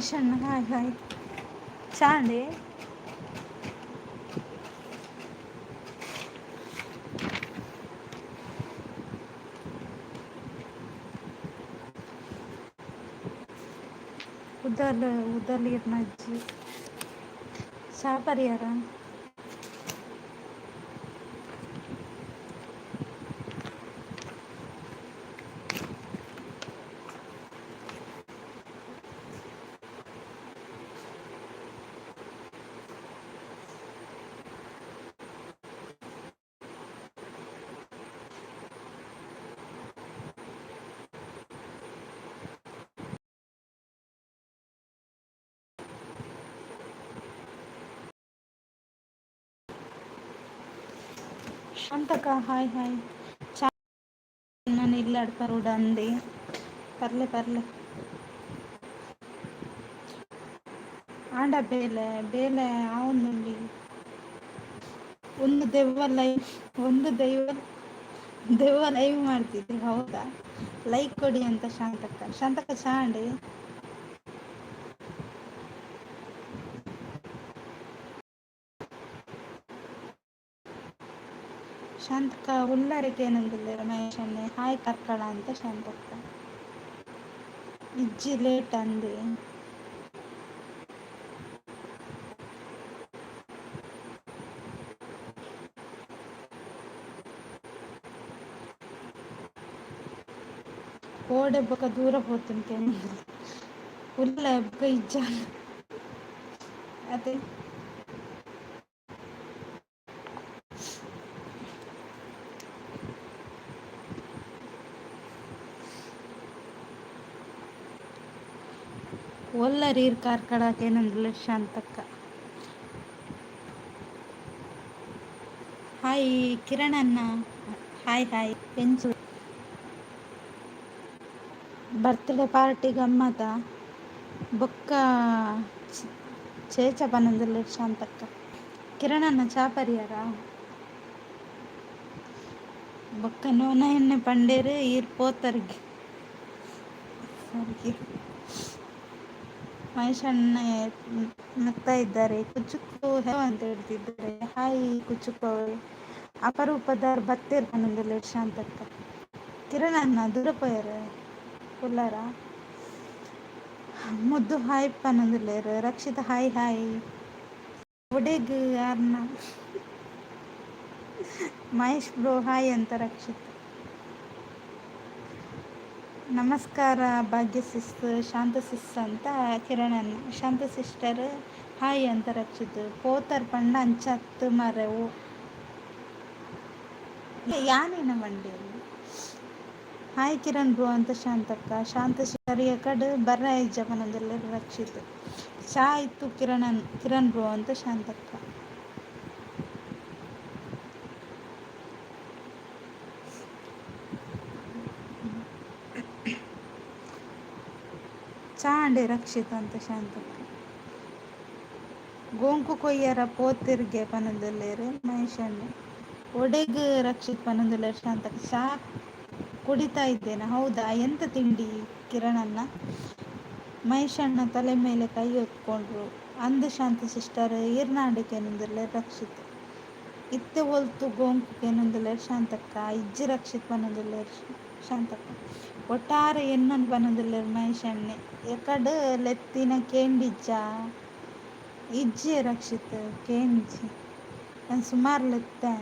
ಮಹೇಶಣ್ಣ, hi hi. Chandy. ಉದಲ್ ಉದಲ್ ಇರ್ನಜ್ಜಿ ಚಾ ಪರಿಯಾರ. ಶಾಂತಕ, hi hi. ಚಾ ನಾನು ಇಲ್ಲಾಡ್ ಪರೋಡ ಅಂದೆ. ಪರ್ಲೆ ಪರ್ಲೆ. ಆಂಡ ಬೇಲೆ ಬೇಲೆ ಆವೊಂದುಂಡು. ಒಂದು ದೆವ್ವ ಲೈವ್, ಒಂದು ದೈವ ದೆವ್ವ ಲೈವ್ ಮಾಡ್ತಿದ್ದೆ. ಹೌದಾ? ಲೈಕ್ ಕೊಡಿ ಅಂತ ಶಾಂತಕ್ಕ. ಶಾಂತಕ್ಕ, ಚಾ ಅಂಡಿ. ಶಾಂತಕ್ಕ ಉಲ್ಲರಿಕೆ ಏನಂದಿಲ್ಲ. ಮಹೇಶ್ ಅಣ್ಣೆ ಹಾಯ್. ಕಾರ್ಕಳ ಅಂತ ಶಾಂತಕ್ಕ. ಇಜ್ಜಿ, ಲೇಟ್ ಅಂದೆ. ಓಡೆ ಬೊಕ ದೂರ ಪೋತುಂಟೆ. ಉಲ್ಲ ಬೊಕ ಇಜ್ಜ ಅದೇ. ಒಲ್ಲರೀರ್ ಕಾರ್ಕಳಕ್ಕೆ ಏನಂದಿಲ್ಲ ಶಾಂತಕ್ಕ. ಹಾಯ್ ಕಿರಣ್ ಅಣ್ಣ, ಹಾಯ್ ಹಾಯ್. ಎಂಚ ಬರ್ತ್ಡೇ ಪಾರ್ಟಿ ಗಮ್ಮತ? ಬೊಕ್ಕ ಚೇಚ ಪನೊಂದುಲ್ಲೆರ್ ಶಾಂತಕ್ಕ. ಕಿರಣಣ್ಣ, ಚಾ ಪರಿಯರ? ಬೊಕ್ಕ ನೋನ ಎಣ್ಣೆ ಪಂಡೇರ್ ಈರ್ ಪೋತರ್ಗೆ. ಸರಿ, ಮಹೇಶ್ ಅಣ್ಣ ನಗ್ತಾ ಇದ್ದಾರೆ. ಕುಚುಕು ಅಂತ ಹೇಳ್ತಿದ್ದಾರೆ. ಹಾಯ್ ಕುಚುಕು ಅವರೇ. ಅಪರೂಪದಾರ್ ಬತ್ತೇರ್ ಪನೊಂದುಲ್ಲೆರ್ ಶಾಂತಕ್ಕ. ಕಿರಣ್ ಅಣ್ಣ ದೂರ ಪೋಯೆರ್ ಉಲ್ಲಾರ? ಮುದ್ದು ಹಾಯ್ ಪನೊಂದುಲ್ಲೆರ್. ರಕ್ಷಿತ, ಹಾಯ್ ಹಾಯ್. ಒಡೆಗ್ ಆರ್ನ? ಮಹೇಶ್ ಬ್ರೋ ಹಾಯ್ ಅಂತ ರಕ್ಷಿತ್. ನಮಸ್ಕಾರ ಭಾಗ್ಯ ಸಿಸ್, ಶಾಂತ ಸಿಸ್ ಅಂತ ಕಿರಣ್. ಶಾಂತ ಸಿಸ್ಟರ್ ಹಾಯ್ ಅಂತ ರಕ್ಷಿತ್. ಪೋತರ್ ಪಂಡ ಅಂಚ ಅತ್ತು ಮಾರ್ರೆ. ಯಾನೇನ ಮಂಡಿಯಲ್ಲಿ. ಹಾಯ್ ಕಿರಣ್ ಬ್ರೋ ಅಂತ ಶಾಂತಕ್ಕ. ಶಾಂತ ಸರಿಯ ಕಡ್ ಬರ್ರ ಇಜ್ಜ ಪನೊಂದುಲ್ಲೆರ್ ರಕ್ಷಿತ್. ಚಾ ಇತ್ತು ಕಿರಣ್ ಕಿರಣ್ ಬ್ರೋ ಅಂತ ಶಾಂತಕ್ಕ. ಚಾ ಅಂಡೆ ರಕ್ಷಿತ್ ಅಂತ ಶಾಂತಕ್ಕ. ಗೋಂಕು ಕೊಯ್ಯರ ಪೋತಿರ್ಗೆ ಪನೊಂದುಲ್ಲೆರ್ ಮಹೇಶಣ್ಣೆ. ಒಡೆಗ್ ರಕ್ಷಿತ್ ಪನೊಂದುಲ್ಲೆರ್ ಶಾಂತಕ್ಕ. ಚಾ ಕುಡಿತಾ ಇದ್ದೇನೆ. ಹೌದಾ? ಎಂತ ತಿಂಡಿ ಕಿರಣಣ್ಣ? ಮಹೇಶಣ್ಣ ತಲೆ ಮೇಲೆ ಕೈ ಹೊತ್ಕೊಂಡ್ರು. ಅಂದ್ ಶಾಂತ ಸಿಸ್ಟರ್. ಈರ್ನಾಂಡೆ ಕೇನೊಂದುಲ್ಲೆರ್ ರಕ್ಷಿತ್. ಇತ್ತೆ ಒಲ್ತು ಗೋಂಕು ಕೇನೊಂದುಲ್ಲೆರ್ ಶಾಂತಕ್ಕ. ಇಜ್ಜಿ ರಕ್ಷಿತ್ ಪನೊಂದುಲ್ಲೆರ್ ಶಾಂತಕ್ಕ. ಒಟ್ಟಾರೆ ಎನ್ನನ್ ಪನೊಂದುಲ್ಲೆರ್ ಮಹೇಶಣ್ಣೆ. ಎಕಡ್ ಲೆತ್ತಿನ ಕೇಂಡಿಜ್ಜ? ಇಜ್ಜಿ ರಕ್ಷಿತ್, ಕೇಂಜಿ. ಯಾನ್ ಸುಮಾರ್ ಲೆತ್ತೆ.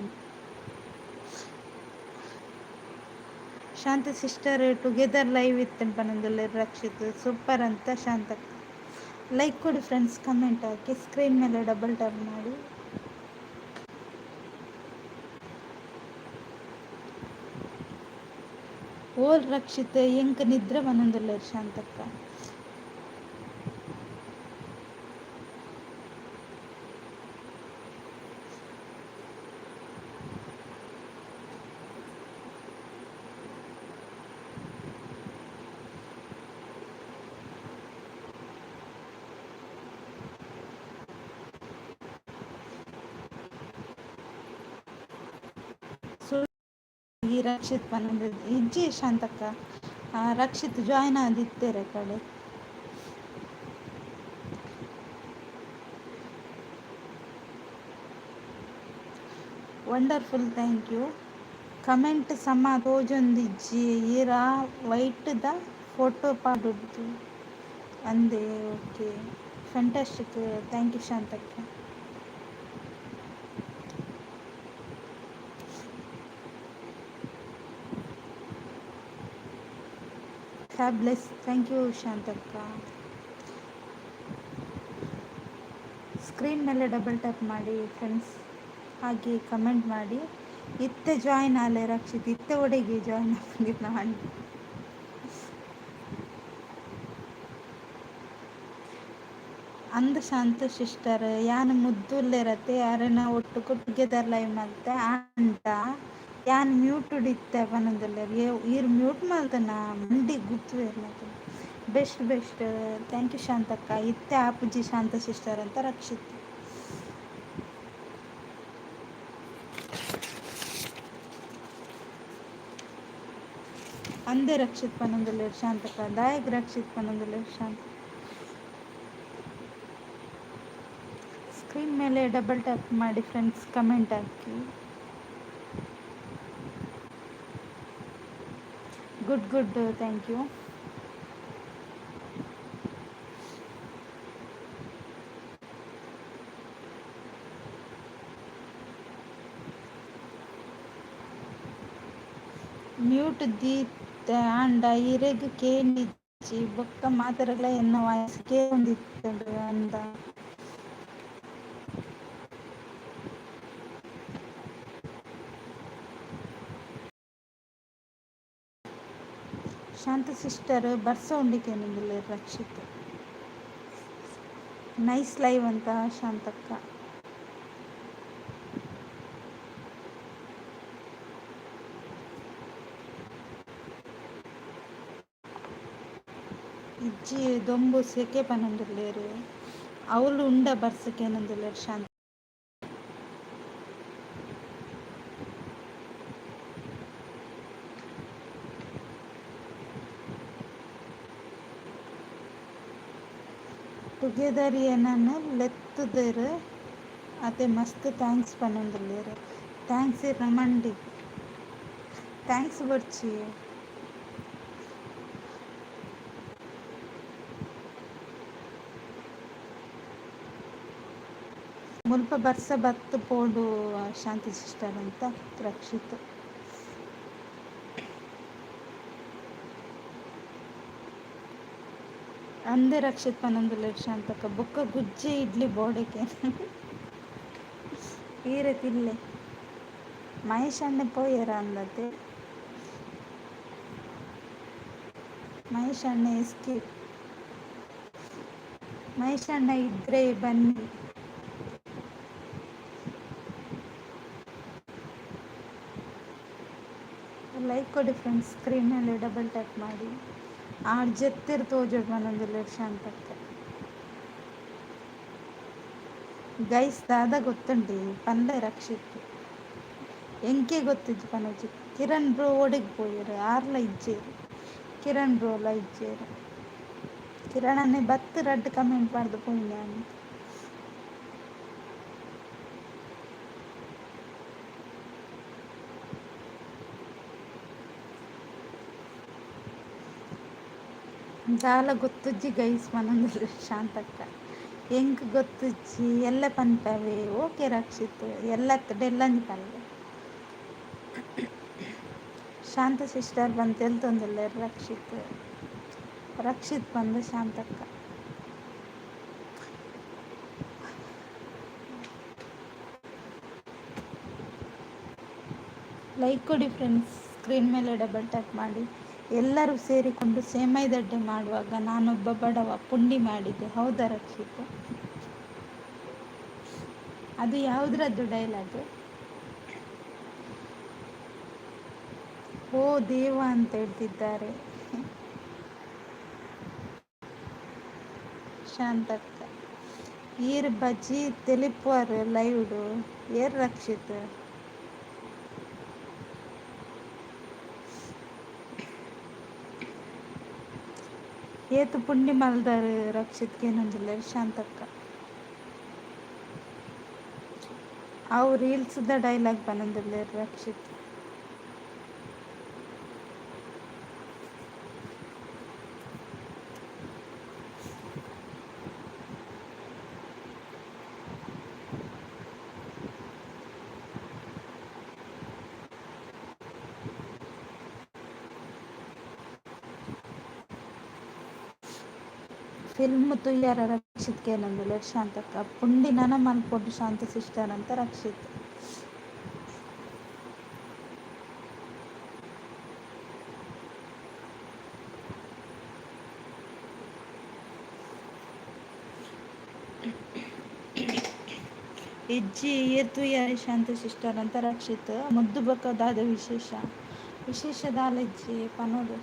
ಶಾಂತ ಸಿಸ್ಟರ್ ಟುಗೆದರ್ ಲೈವ್ ಇತ್ತನ್ ಪನೊಂದುಲ್ಲೆರ್ ರಕ್ಷಿತ್. ಸೂಪರ್ ಅಂತ ಶಾಂತಕ್ಕ. ಲೈಕ್ ಕೊಡಿ ಫ್ರೆಂಡ್ಸ್, ಕಮೆಂಟ್ ಹಾಕಿ, ಸ್ಕ್ರೀನ್ ಮೇಲೆ ಡಬಲ್ ಟ್ಯಾಪ್ ಮಾಡಿ. ಓಲ್ ರಕ್ಷಿತ್? ಎಂಕ್ ನಿದ್ರೆ ಪನೊಂದುಲ್ಲೆರ್ ಶಾಂತಕ್ಕ. ಈ ರಕ್ಷಿತ್ ಪನೊಂದು ಇಜ್ಜಿ ಶಾಂತಕ್ಕ. ರಕ್ಷಿತ್ ಜಾಯ್ನ್ ಆದಿತ್ತೆರ್ ಕಡೆ. Wonderful, thank you. Comment ಸಮ ತೋಜೊಂದಿಜ್ಜಿ, ಈರ ವೈಟ್ ದ ಫೋಟೋ ಪಾಡೊಡ್ದು ಅಂದೆ. Okay, fantastic, thank you Shantakka. Fabulous, thank you Shantakka. Screen ಮೇಲೆ ಡಬಲ್ ಟ್ಯಾಪ್ ಮಾಡಿ ಫ್ರೆಂಡ್ಸ್, ಹಾಗೆ ಕಮೆಂಟ್ ಮಾಡಿ. ಇತ್ತೆ ಜಾಯಿನ್ ಆಲೆ ರಕ್ಷಿತ್, ಇತ್ತೆ ಒಡೆಗೆ ಜಾಯಿನ್ ನಾನು. ಅಂದ ಶಾಂತ ಸಿಸ್ಟರ್, ಯಾನ್ ಮುದ್ದುಲ್ಲೆರತೆ ಅರೆನ ಒಟ್ಟುಗು ಟುಗೆದರ್ ಲೈವ್ ಮಲ್ತೆ ಆಂಡ ಯಾನ್ ಮ್ಯೂಟುಡ್ ಇತ್ತೆ ಪನೊಂದುಲ್ಲೆರ್. ಈರ್ ಮ್ಯೂಟ್ ಮಲ್ತನ ಮಂಡಿ ಗುತ್ತುವೆರ್. ಬೆಸ್ಟ್ ಬೆಸ್ಟ್, thank you ಶಾಂತಕ್ಕ. ಇತ್ತೆ ಆಪುಜಿ ಶಾಂತ ಸಿಸ್ಟರ್ ಅಂತ ರಕ್ಷಿತ್. ಅಂದೆ ರಕ್ಷಿತ್ ಪನೊಂದುಲ್ಲೆರ್ ಶಾಂತಕ್ಕ. ದಾಯೆಗ್ ರಕ್ಷಿತ್ ಪನೊಂದುಲ್ಲೆರ್ ಶಾಂತ? ಸ್ಕ್ರೀನ್ ಮೇಲೆ ಡಬಲ್ ಟ್ಯಾಪ್ ಮಾಡಿ friends, comment hockey. Good good, thank you. Mute ದೀತೆ ಆಂಡ ಇರೆಗ್ ಕೇಂಡಿಜ್ಜಿ, ಬೊಕ್ಕ ಮಾತೆರೆಗ್ಲ ಎನ್ನ ವಾಯ್ಸ್ ಕೇನೊಂದಿತ್ತ್ಂಡ್ ಅಂದ. ಶಾಂತ ಸಿಸ್ಟರ್ ಬರ್ಸ ಉಂಡು ಕೇನೊಂದುಲ್ಲೆರ್ ರಕ್ಷಿತ್. ನೈಸ್ ಲೈವ್ ಅಂತ ಶಾಂತಕ್ಕ. ಇಜ್ಜಿ ದೊಂಬು ಸೆಕೆ ಪನೊಂದುಲ್ಲೆರ್. ಅವ್ಲು ಉಂಡ ಬರ್ಸ ಕೇನೊಂದುಲ್ಲೆರ್ ಶಾಂತ. ಟುಗೆದರ್ ಎನನ್ ಲೆತ್ತುದೆರ್ ಅತೆ ಮಸ್ತ್ thanks ಪನೊಂದುಲ್ಲೆರ್. Thanks ಇರ್ನ ಮಂಡಿ, thanks ಬೊರ್ಚಿ. ಮುಲ್ಪ ಬರ್ಸ ಬತ್ತ್ ಪೋಂಡು ಶಾಂತಿ ಸಿಸ್ಟರ್ ಅಂತ ರಕ್ಷಿತ್. ಅಂದೆ ರಕ್ಷಿತ್ ಪನೊಂದುಲ್ಲೆರ್ ಶಾಂತಕ್ಕ. ಬೊಕ್ಕ ಗುಜ್ಜೆ ಇಡ್ಲಿ ಬೋಡೆಕೆ ಈರೆ ತಿನ್ಲೆ. ಮಹೇಶ್ ಅಣ್ಣೆ ಪೋಯೆರ ಅಂದತೆ? ಮಹೇಶ್ ಅಣ್ಣೆ ಎಸ್ಕೇಪ್. ಮಹೇಶ್ ಅಣ್ಣ ಇದ್ರೆ ಬನ್ನಿ. ಲೈಕ್ ಕೊಡಿ ಫ್ರೆಂಡ್ಸ್, ಸ್ಕ್ರೀನ್ ಮೇಲೆ ಡಬಲ್ ಟ್ಯಾಪ್ ಮಾಡಿ. ಆರ್ ಜೆತ್ತೆರ್ ತೋಜೊಡು ಪನೊಂದುಲ್ಲೆರ್ ಶಾಂತಕ್ಕ. ಗೈಸ್ ದಾದ ಗೊತ್ತುಂಡು ಪನ್ಲೆ ರಕ್ಷಿತ್. ಎಂಕೆ ಗೊತ್ತಿಜ್ಜಿ ಪನೊಚಿ. ಕಿರಣ್ ಬ್ರೋ ಓಡೆಗ್ ಪೋಯೆರ್? ಆರ್ಲ ಇಜ್ಜೆರ್. ಕಿರಣ್ ಬ್ರೋಲ ಇಜ್ಜೆರ್. ಕಿರಣ್ ಅಣ್ಣೆ ಬತ್ತ್ ರಡ್ಡ್ ಕಮೆಂಟ್ ಪಾಡ್ದ್ ಪೋಯಿನೆ ಅಂದ್. ದಾಲ ಗೊತ್ತುಜ್ಜಿ ಗೈಸ್ ಪನೊಂದುಲ್ಲೆರ್ ಶಾಂತಕ್ಕ. ಎಂಕ್ ಗೊತ್ತುಜ್ಜಿ ಎಲ್ಲೆ ಪನ್ಪವೆ. ಓಕೆ ರಕ್ಷಿತ್, ಎಲ್ಲತ್ತ್ಂಡ ಎಲ್ಲಂಜಿ ಪನ್ಲೆ. ಶಾಂತ ಸಿಸ್ಟರ್ ಪಂದ್ ತೆಲ್ತೊಂದುಲ್ಲೆರ್ ರಕ್ಷಿತ್. ರಕ್ಷಿತ್ ಪಂದ್ ಶಾಂತಕ್ಕ. ಲೈಕ್ ಕೊಡಿ ಫ್ರೆಂಡ್ಸ್, ಸ್ಕ್ರೀನ್ ಮೇಲೆ ಡಬಲ್ ಟ್ಯಾಪ್ ಮಾಡಿ. ಎಲ್ಲರೂ ಸೇರಿಕೊಂಡು ಸೇಮೈದಡ್ಡೆ ಮಾಡುವಾಗ ನಾನೊಬ್ಬ ಬಡವ ಪುಂಡಿ ಮಾಡಿದೆ. ಹೌದಾ ರಕ್ಷಿತ್? ಅದು ಯಾವುದ್ರದ್ದು ಡೈಲಾಗ್? ಓ ದೇವ ಅಂತ ಹೇಳ್ತಿದ್ದಾರೆ ಶಾಂತಕ್ಕ. ಈರ್ ಬಜಿ ತೆಲಿಪುವರ್ ಲೈವ್ಡ್ ಏರ್ ರಕ್ಷಿತ್? ಏತ್ ಪುಂಡಿ ಮಲ್ದರ್ ರಕ್ಷಿತ್ ಕೇನೊಂದುಲ್ಲೆರ್ ಶಾಂತಕ್ಕ. ಅವು ರೀಲ್ಸ್ದ ಡೈಲಾಗ್ ಪನೊಂದುಲ್ಲೆರ್ ರಕ್ಷಿತ್. ಫಿಲ್ಮ್ ತೂಯರ ರಕ್ಷಿತ್ ಕೇನೊಂದುಲ್ಲೆರ್ ಶಾಂತಕ್ಕ. ಪುಂಡಿ ನನ ಮನ್ಪೊಡು ಶಾಂತ ಸಿಸ್ಟರ್ ಅಂತ ರಕ್ಷಿತ್. ಇಜ್ಜಿ ಈರ್ ತೂಯರೆ ಶಾಂತ ಸಿಸ್ಟರ್ ಅಂತ ರಕ್ಷಿತ್. ಮುದ್ದು ಬೊಕ ದಾದ ವಿಶೇಷ? ವಿಶೇಷ ದಾಲ ಇಜ್ಜಿ ಪನೊಡು.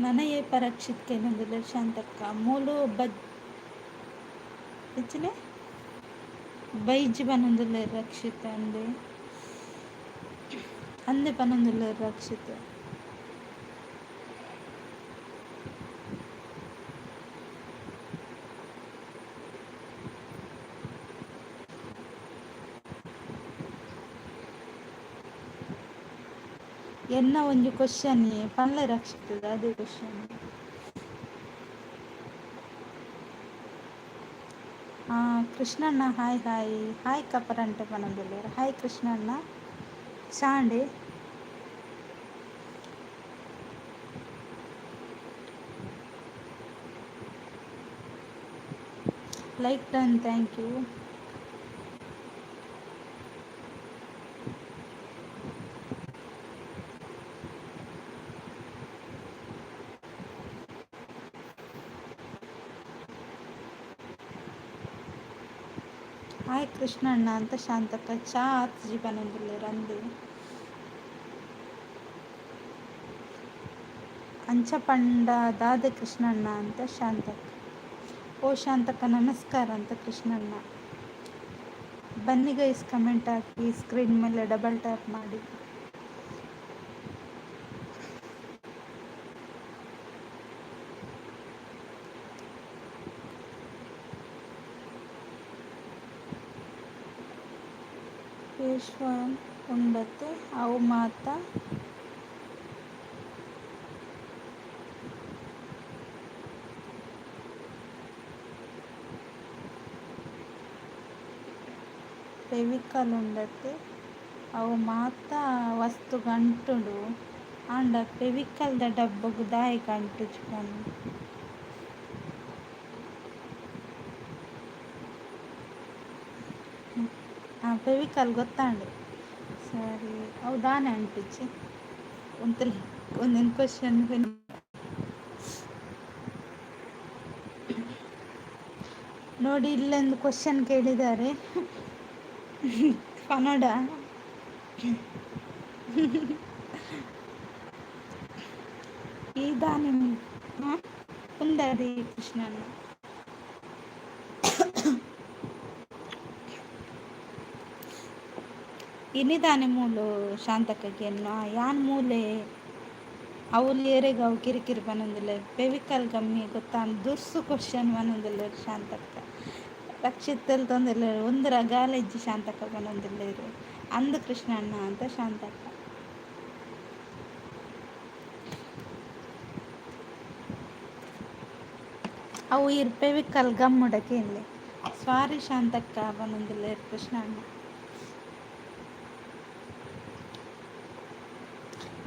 ನನ ಏಪ ರಕ್ಷಿತ್ ಕೇನೊಂದುಲ್ಲೆರ್ ಶಾಂತಕ್ಕ. ಮೂಲು ಬಜ್ ಎಂಚಿನ ಬೈಜಿ ಪನೊಂದುಲ್ಲೆರ್ ರಕ್ಷಿತ್ ಅಂದೆ. ಅಂದೆ ಪನೊಂದುಲ್ಲೆರ್ ರಕ್ಷಿತ್. ಎನ್ನ ಒಂಜಿ ಕ್ವಶನ್ ಪನ್ಲೆ ರಕ್ಷಿತ್ ದಾದ ಕ್ವಶನ್? ಕೃಷ್ಣಣ್ಣ ಹಾಯ್ ಹಾಯ್. ಹಾಯ್ ಕಪರಂಟೆ ಪನೊಂದುಲ್ಲೆರ್. ಹಾಯ್ ಕೃಷ್ಣಣ್ಣ. ಚಾಂಡಿ. Like done, thank you. Hi ಕೃಷ್ಣಣ್ಣ ಅಂತ ಶಾಂತಕ್ಕ. ಚಾ ಆತ್ಜಿ ಪನೊಂದುಲ್ಲೆರ್ ಅಂದೆ. ಅಂಚ ಪಂಡ ದಾದ ಕೃಷ್ಣಣ್ಣ ಅಂತ ಶಾಂತಕ್ಕ. ಓ ಶಾಂತಕ್ಕ ನಮಸ್ಕಾರ ಅಂತ ಕೃಷ್ಣಣ್ಣ. ಬನ್ನಿ ಗೈಸ್, ಕಮೆಂಟ್ ಹಾಕಿ, ಸ್ಕ್ರೀನ್ ಮೇಲೆ ಡಬಲ್ ಟ್ಯಾಪ್ ಮಾಡಿ. ಫೇಸ್ ಉಂಡತ್ತೆ ಅವು ಮಾತ. ಫೆವಿಕಾಲ್ ಉಂಡತ್ತೆ ಅವು ಮಾತ ವಸ್ತುಗ್ ಅಂಟುಂಡು ಆಂಡ ಫೆವಿಕಾಲ್ದ ಡಬ್ಬಗ್ ದಾಯೆಗ್ ಅಂಟುಜಿ ಪನ್ದ್. ಫೆವಿಕಾಲ್ ಗೊತ್ತಾಂಡ್. ಸರಿ, ಅವು ದಾನೆ ಅಂಟುಜಿ? ಉಂತುಲೆ, ಒಂದೊಂದು ಕ್ವಶನ್. ನೋಡಿ, ಇಲ್ಲೊಂದು ಕ್ವಶನ್ ಕೇಳಿದ್ದಾರೆ, ಕನ್ನಡ. ಈ ದಾನೆ ಉಂದದಿ ಕೃಷ್ಣನ? ಇನಿದಾನೆ ಮೂಲು ಶಾಂತಕ್ಕಗೆ ಯಾನ್ ಮೂಲೆ ಅವುಲು ಏರೆಗ್ ಅವು ಕಿರಿಕಿರಿ ಪನೊಂದುಲ್ಲೆರ್. ಫೆವಿಕಾಲ್ ಗಮ್ಮಿ ಗೊತ್ತಾಂಡ್. ದುರ್ಸು ಕ್ವಶನ್ ಪನೊಂದುಲ್ಲೆರ್ ಶಾಂತಕ್ಕ. ರಕ್ಷಿತ್ ತೆಲ್ತೊಂದುಲ್ಲೆರ್. ಉಂದರ ಗಾಲೆಜ್ಜಿ ಶಾಂತಕ್ಕ ಪನೊಂದುಲ್ಲೆರ್. ಅಂದ್ ಕೃಷ್ಣಣ್ಣ ಅಂತ ಶಾಂತಕ್ಕ. ಅವು ಈರ್ ಫೆವಿಕಾಲ್ ಗಮ್ಮುಡ ಕೇನ್ಲೆ. ಸ್ವಾರಿ ಶಾಂತಕ್ಕ ಪನೊಂದುಲ್ಲೆರ್ ಕೃಷ್ಣಣ್ಣ.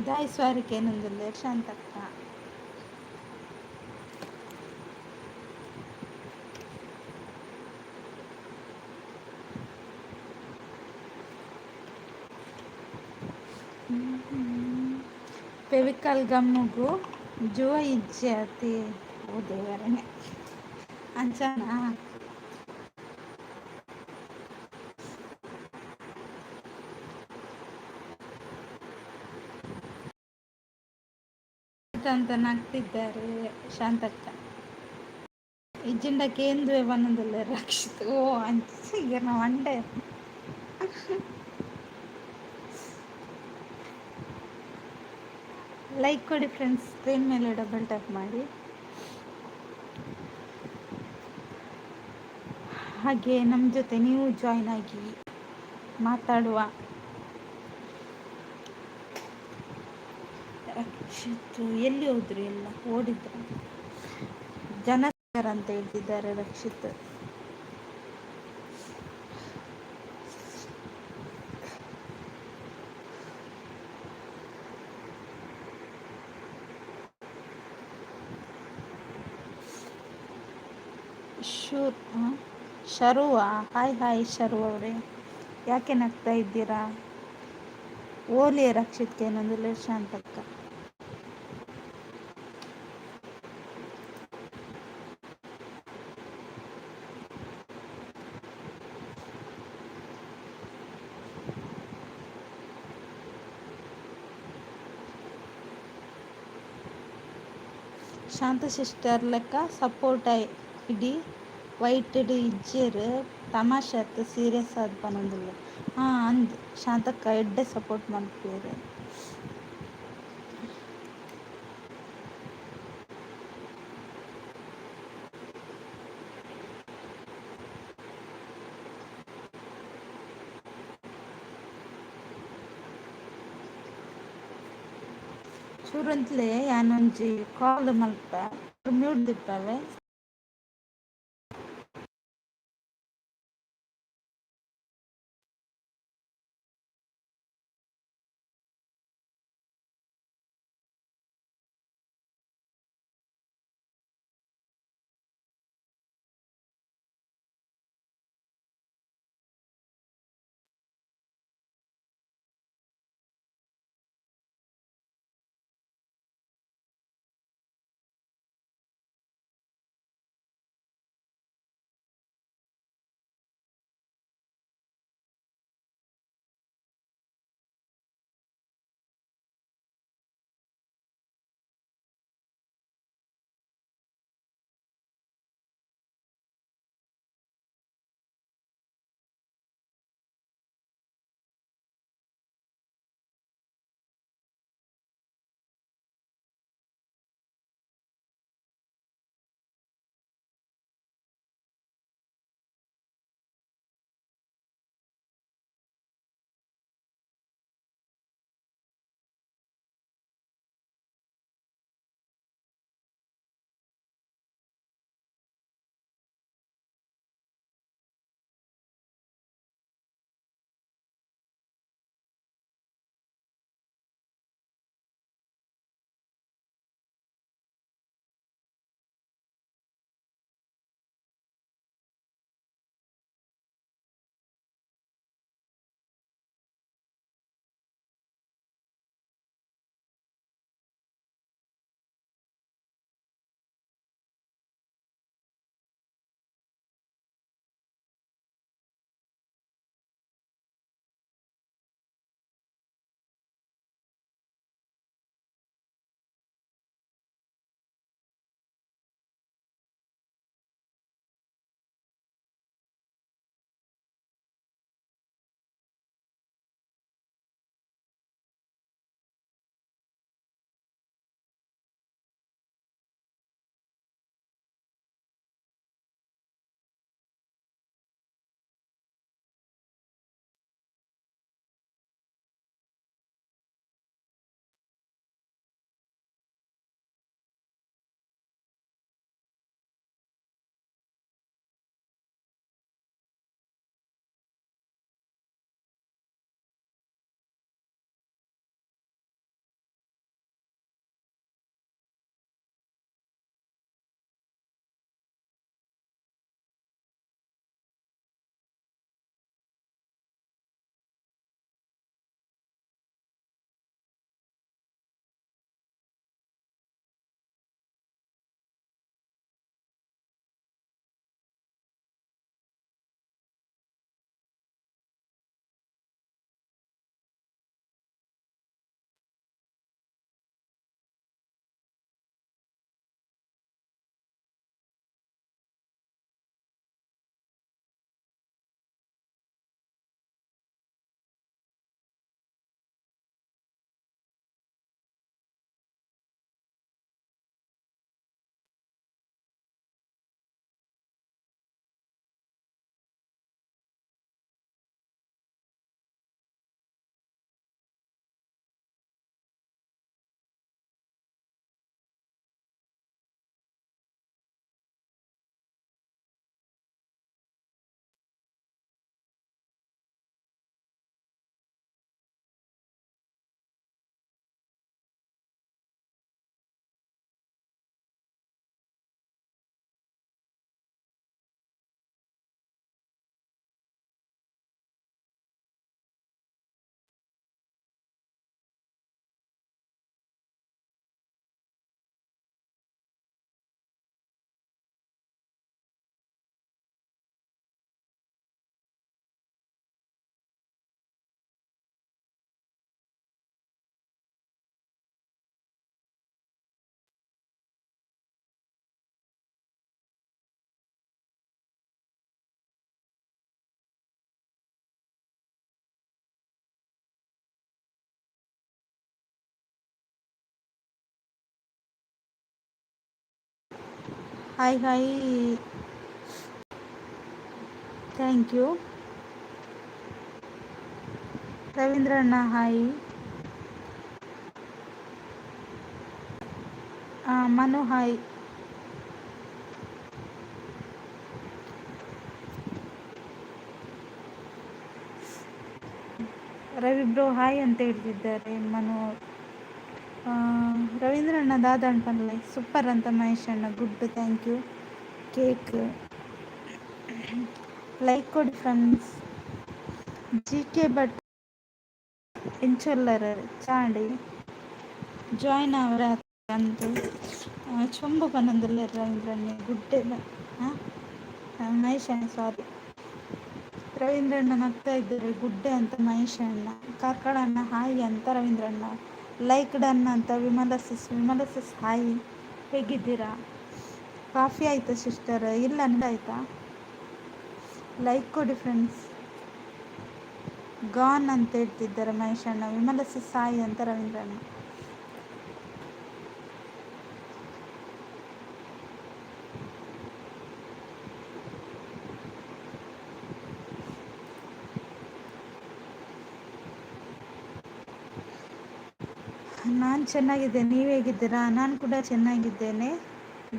ದಾಯೆ ಸ್ವಾರಿ ಕೇನೊಂದುಲ್ಲೆರ್ ಶಾಂತಕ್ಕ? ಫೆವಿಕಾಲ್ ಗಮ್ಮುಗು ಜುವ ಇಜ್ಜಿ ಅತಿ. ಓ ದೇವರೇ, ಅಂಚನಾ? ಅಂತ ನಗ್ತಿದ್ದಾರೆ ಶಾಂತಕ್ಕ. ಇಜ್ಜಿಂಡ ಕೇಂದ್ವೆ ಪನೊಂದುಲ್ಲೆರ್ ರಕ್ಷಿತ್. ಓ ಅಂಚ ಇರ್ನ ಮಂಡೆ. ಲೈಕ್ ಕೊಡಿ ಫ್ರೆಂಡ್ಸ್, ಸ್ಕ್ರೀನ್ ಮೇಲೆ ಡಬಲ್ ಟ್ಯಾಪ್ ಮಾಡಿ. ಹಾಗೆ ನಮ್ಮ ಜೊತೆ ನೀವು ಜಾಯ್ನ್ ಆಗಿ ಮಾತಾಡುವ. ರಕ್ಷಿತ್ ಎಲ್ಲಿ ಹೋದ್ರು? ಎಲ್ಲ ಓಡಿದ್ರ ಜನ ಅಂತ ಹೇಳ್ತಿದ್ದಾರೆ ರಕ್ಷಿತ್. ಶೂರ್ ಶರುವ, ಹಾಯ್ ಹಾಯ್ ಶರು ಅವರೇ, ಯಾಕೆ ನಗ್ತಾ ಇದ್ದೀರಾ? ಓಲಿ ರಕ್ಷಿತ್ಗೆ ಏನೊಂದು ಶಾಂತಕ್ಕ. ಶಾಂತ ಸಿಸ್ಟರ್ ಲೆಕ್ಕ ಸಪೋರ್ಟ್ ಇಡೀ ವೈಟ್ ಇಜ್ಜೆರ್ ತಮಾಷೆ ಅತ್ ಸೀರಿಯಸ್ ಆದ್ ಪನೊಂದುಲ್ಲೆರ್. ಹಾಂ ಅಂದ್ ಶಾಂತಕ್ಕ ಎಡ್ಡೆ ಸಪೋರ್ಟ್ ಮನ್ಪುವೆರ್. ಚೂರು ಯಾನೊಂಜಿ ಕಾಲ್ ಮಲ್ಪೆ ಮ್ಯೂಟ್ ದಿಪ್ಪವೆ. Hi hi, thank you. ರವೀಂದ್ರಣ್ಣ hi. Manu hi. Ravi bro hi ಅಂತ ಹೇಳ್ತಿದ್ದಾರೆ ಮನು. ರವೀಂದ್ರಣ್ಣ ದಾದ ಪನ್ಲೆ. ಸೂಪರ್ ಅಂತ ಮಹೇಶ್ ಅಣ್ಣ. Good, thank you. Cake like ಕೊಡಿ ಫ್ರೆಂಡ್ಸ್. ಜಿ ಕೆ ಭಟ್ ಎಂಚೊಲ್ಲರ್ ಚಾಂಡಿ ಜಾಯಿನ್ ಅವರ ಅಂತ ಚೊಂಬು ಪನೊಂದುಲ್ಲೆರ್ ರವೀಂದ್ರಣ್ಣೆ. ಗುಡ್ಡೆ ಮಹೇಶ್ ಅಣ್ಣ, ಸಾರಿ. ರವೀಂದ್ರಣ್ಣ ನಗ್ತಾ ಇದ್ದಾರೆ. ಗುಡ್ಡೆ ಅಂತ ಮಹೇಶ್ ಅಣ್ಣ. ಕಾರ್ಕಳ ಅಣ್ಣ ಹಾಯ್ ಅಂತ ರವೀಂದ್ರಣ್ಣ. ಲೈಕ್ ಡನ್ ಅಂತ ವಿಮಲ ಸಿಸ್. ವಿಮಲ ಸಿಸ್ ಹಾಯ್, ಹೇಗಿದ್ದೀರಾ? ಕಾಫಿ ಆಯಿತಾ ಸಿಸ್ಟರ್? ಇಲ್ಲ, ಆಯಿತಾ? ಲೈಕ್ ಕೊಡಿ ಫ್ರೆಂಡ್ಸ್. ಗಾನ್ ಅಂತ ಹೇಳ್ತಿದ್ದಾರೆ ಮಹೇಶ್ ಅಣ್ಣ. ವಿಮಲ ಸಿಸ್ ಹಾಯ್ ಅಂತ ರವೀಂದ್ರಣ್ಣ. ನಾನು ಚೆನ್ನಾಗಿದ್ದೇನೆ, ನೀವು ಹೇಗಿದ್ದೀರಾ? ನಾನು ಕೂಡ ಚೆನ್ನಾಗಿದ್ದೇನೆ.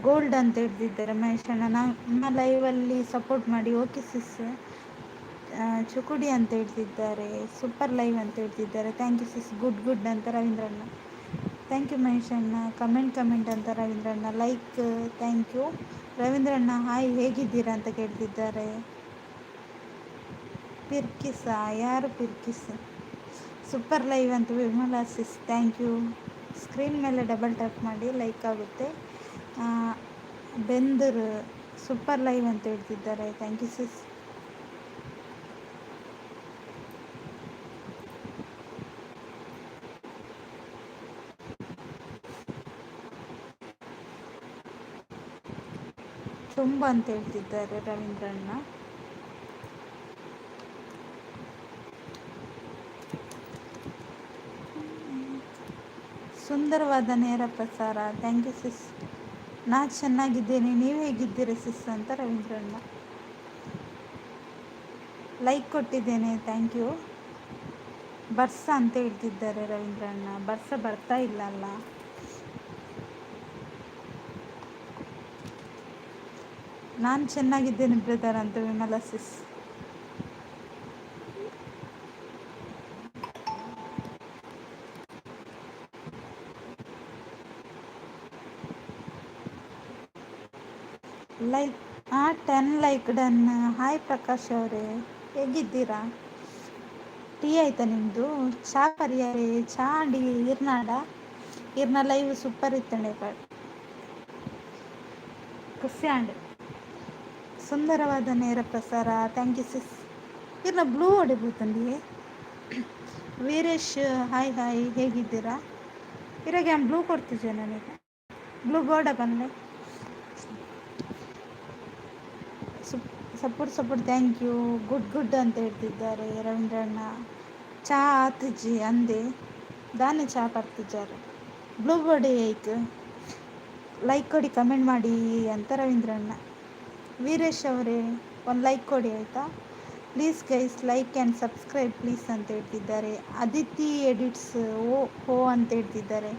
ಗೋಲ್ಡ್ ಅಂತ ಹೇಳ್ತಿದ್ದಾರೆ ಮಹೇಶ್ ಅಣ್ಣ. ನಮ್ಮ ಲೈವಲ್ಲಿ ಸಪೋರ್ಟ್ ಮಾಡಿ. ಓಕೆ ಸಿಸ್. ಚುಕುಡಿ ಅಂತ ಹೇಳ್ತಿದ್ದಾರೆ. ಸೂಪರ್ ಲೈವ್ ಅಂತ ಹೇಳ್ತಿದ್ದಾರೆ. Thank you sis. Good good ಅಂತ ರವೀಂದ್ರಣ್ಣ. Thank you Mahesh ಅಣ್ಣ. ಕಮೆಂಟ್ ಕಮೆಂಟ್ ಅಂತ ರವೀಂದ್ರಣ್ಣ. Like, thank you. ರವೀಂದ್ರಣ್ಣ ಹಾಯ್, ಹೇಗಿದ್ದೀರಾ ಅಂತ ಕೇಳ್ತಿದ್ದಾರೆ. ಪಿರ್ಕಿಸ? ಯಾರು ಪಿರ್ಕಿಸ್? ಸೂಪರ್ ಲೈವ್ ಅಂತ ವಿಮಲಾ ಸಿಸ್. Thank you. Screen ಮೇಲೆ ಡಬಲ್ ಟ್ಯಾಪ್ ಮಾಡಿ, ಲೈಕ್ ಆಗುತ್ತೆ. ಬೆಂದರು ಸೂಪರ್ ಲೈವ್ ಅಂತ ಹೇಳ್ತಿದ್ದಾರೆ. Thank you sis. ತುಂಬ ಅಂತ ಹೇಳ್ತಿದ್ದಾರೆ ರವೀಂದ್ರಣ್ಣ. ಸುಂದರವಾದ ನೇರ ಪ್ರಸಾರ. Thank you sis. ನಾ ಚೆನ್ನಾಗಿದ್ದೇನೆ, ನೀವು ಹೇಗಿದ್ದೀರಿ ಸಿಸ್ ಅಂತ ರವೀಂದ್ರಣ್ಣ. ಲೈಕ್ ಕೊಟ್ಟಿದ್ದೇನೆ, thank you. ಬರ್ಸ ಅಂತ ಹೇಳ್ತಿದ್ದಾರೆ ರವೀಂದ್ರಣ್ಣ. ಬರ್ಸ ಬರ್ತಾ ಇಲ್ಲ ಅಲ್ಲ. ನಾನು ಚೆನ್ನಾಗಿದ್ದೇನೆ ಬ್ರದರ್ ಅಂತ ವಿಮಲಾ ಸಿಸ್. Like 10 like done. Hi Prakash ಅವರೇ, ಹೇಗಿದ್ದೀರಾ? ಟೀ ಆಯ್ತಾ ನಿಮ್ಮದು? ಚಾ ಪರಿಯಾರೆ ಚಾ ಅಂಡಿ ಇರ್ನಾಡ ಇರ್ನ ಲೈವ್ ಸೂಪರ್ ಇತ್ತಂಡೆ ಖುಷಿ ಆಂಡ್. ಸುಂದರವಾದ ನೇರ ಪ್ರಸಾರ. Thank you sis. ಇರ್ನ ಬ್ಲೂ ಹೊಡಿಬೋತಂಡಿ. ವೀರೇಶ್ ಹಾಯ್ ಹಾಯ್, ಹೇಗಿದ್ದೀರಾ? ಇರಾಗ ಬ್ಲೂ ಕೊಡ್ತಿದ್ದೆ ನನಗೆ. ಬ್ಲೂ ಬೋರ್ಡ ಬಂದೆ. Support support, thank you. Good good ಅಂತ ಹೇಳ್ತಿದ್ದಾರೆ ರವೀಂದ್ರಣ್ಣ. ಚಾ ಆತಿಜಿ ಅಂದೆ ದಾನೆ ಚಾ ಬರ್ತಿದ್ದಾರೆ. ಬ್ಲೂ ಬೋರ್ಡ್ ಐಕ್ ಲೈಕ್ ಕೊಡಿ, ಕಮೆಂಟ್ ಮಾಡಿ ಅಂತ ರವೀಂದ್ರಣ್ಣ. ವೀರೇಶ್ ಅವರೇ, ಒಂದು ಲೈಕ್ ಕೊಡಿ ಆಯಿತಾ? Please guys, like and subscribe please ಅಂತ ಹೇಳ್ತಿದ್ದಾರೆ. ಅದಿತಿ ಎಡಿಟ್ಸ್ ಓ ಹೋ ಅಂತ ಹೇಳ್ತಿದ್ದಾರೆ.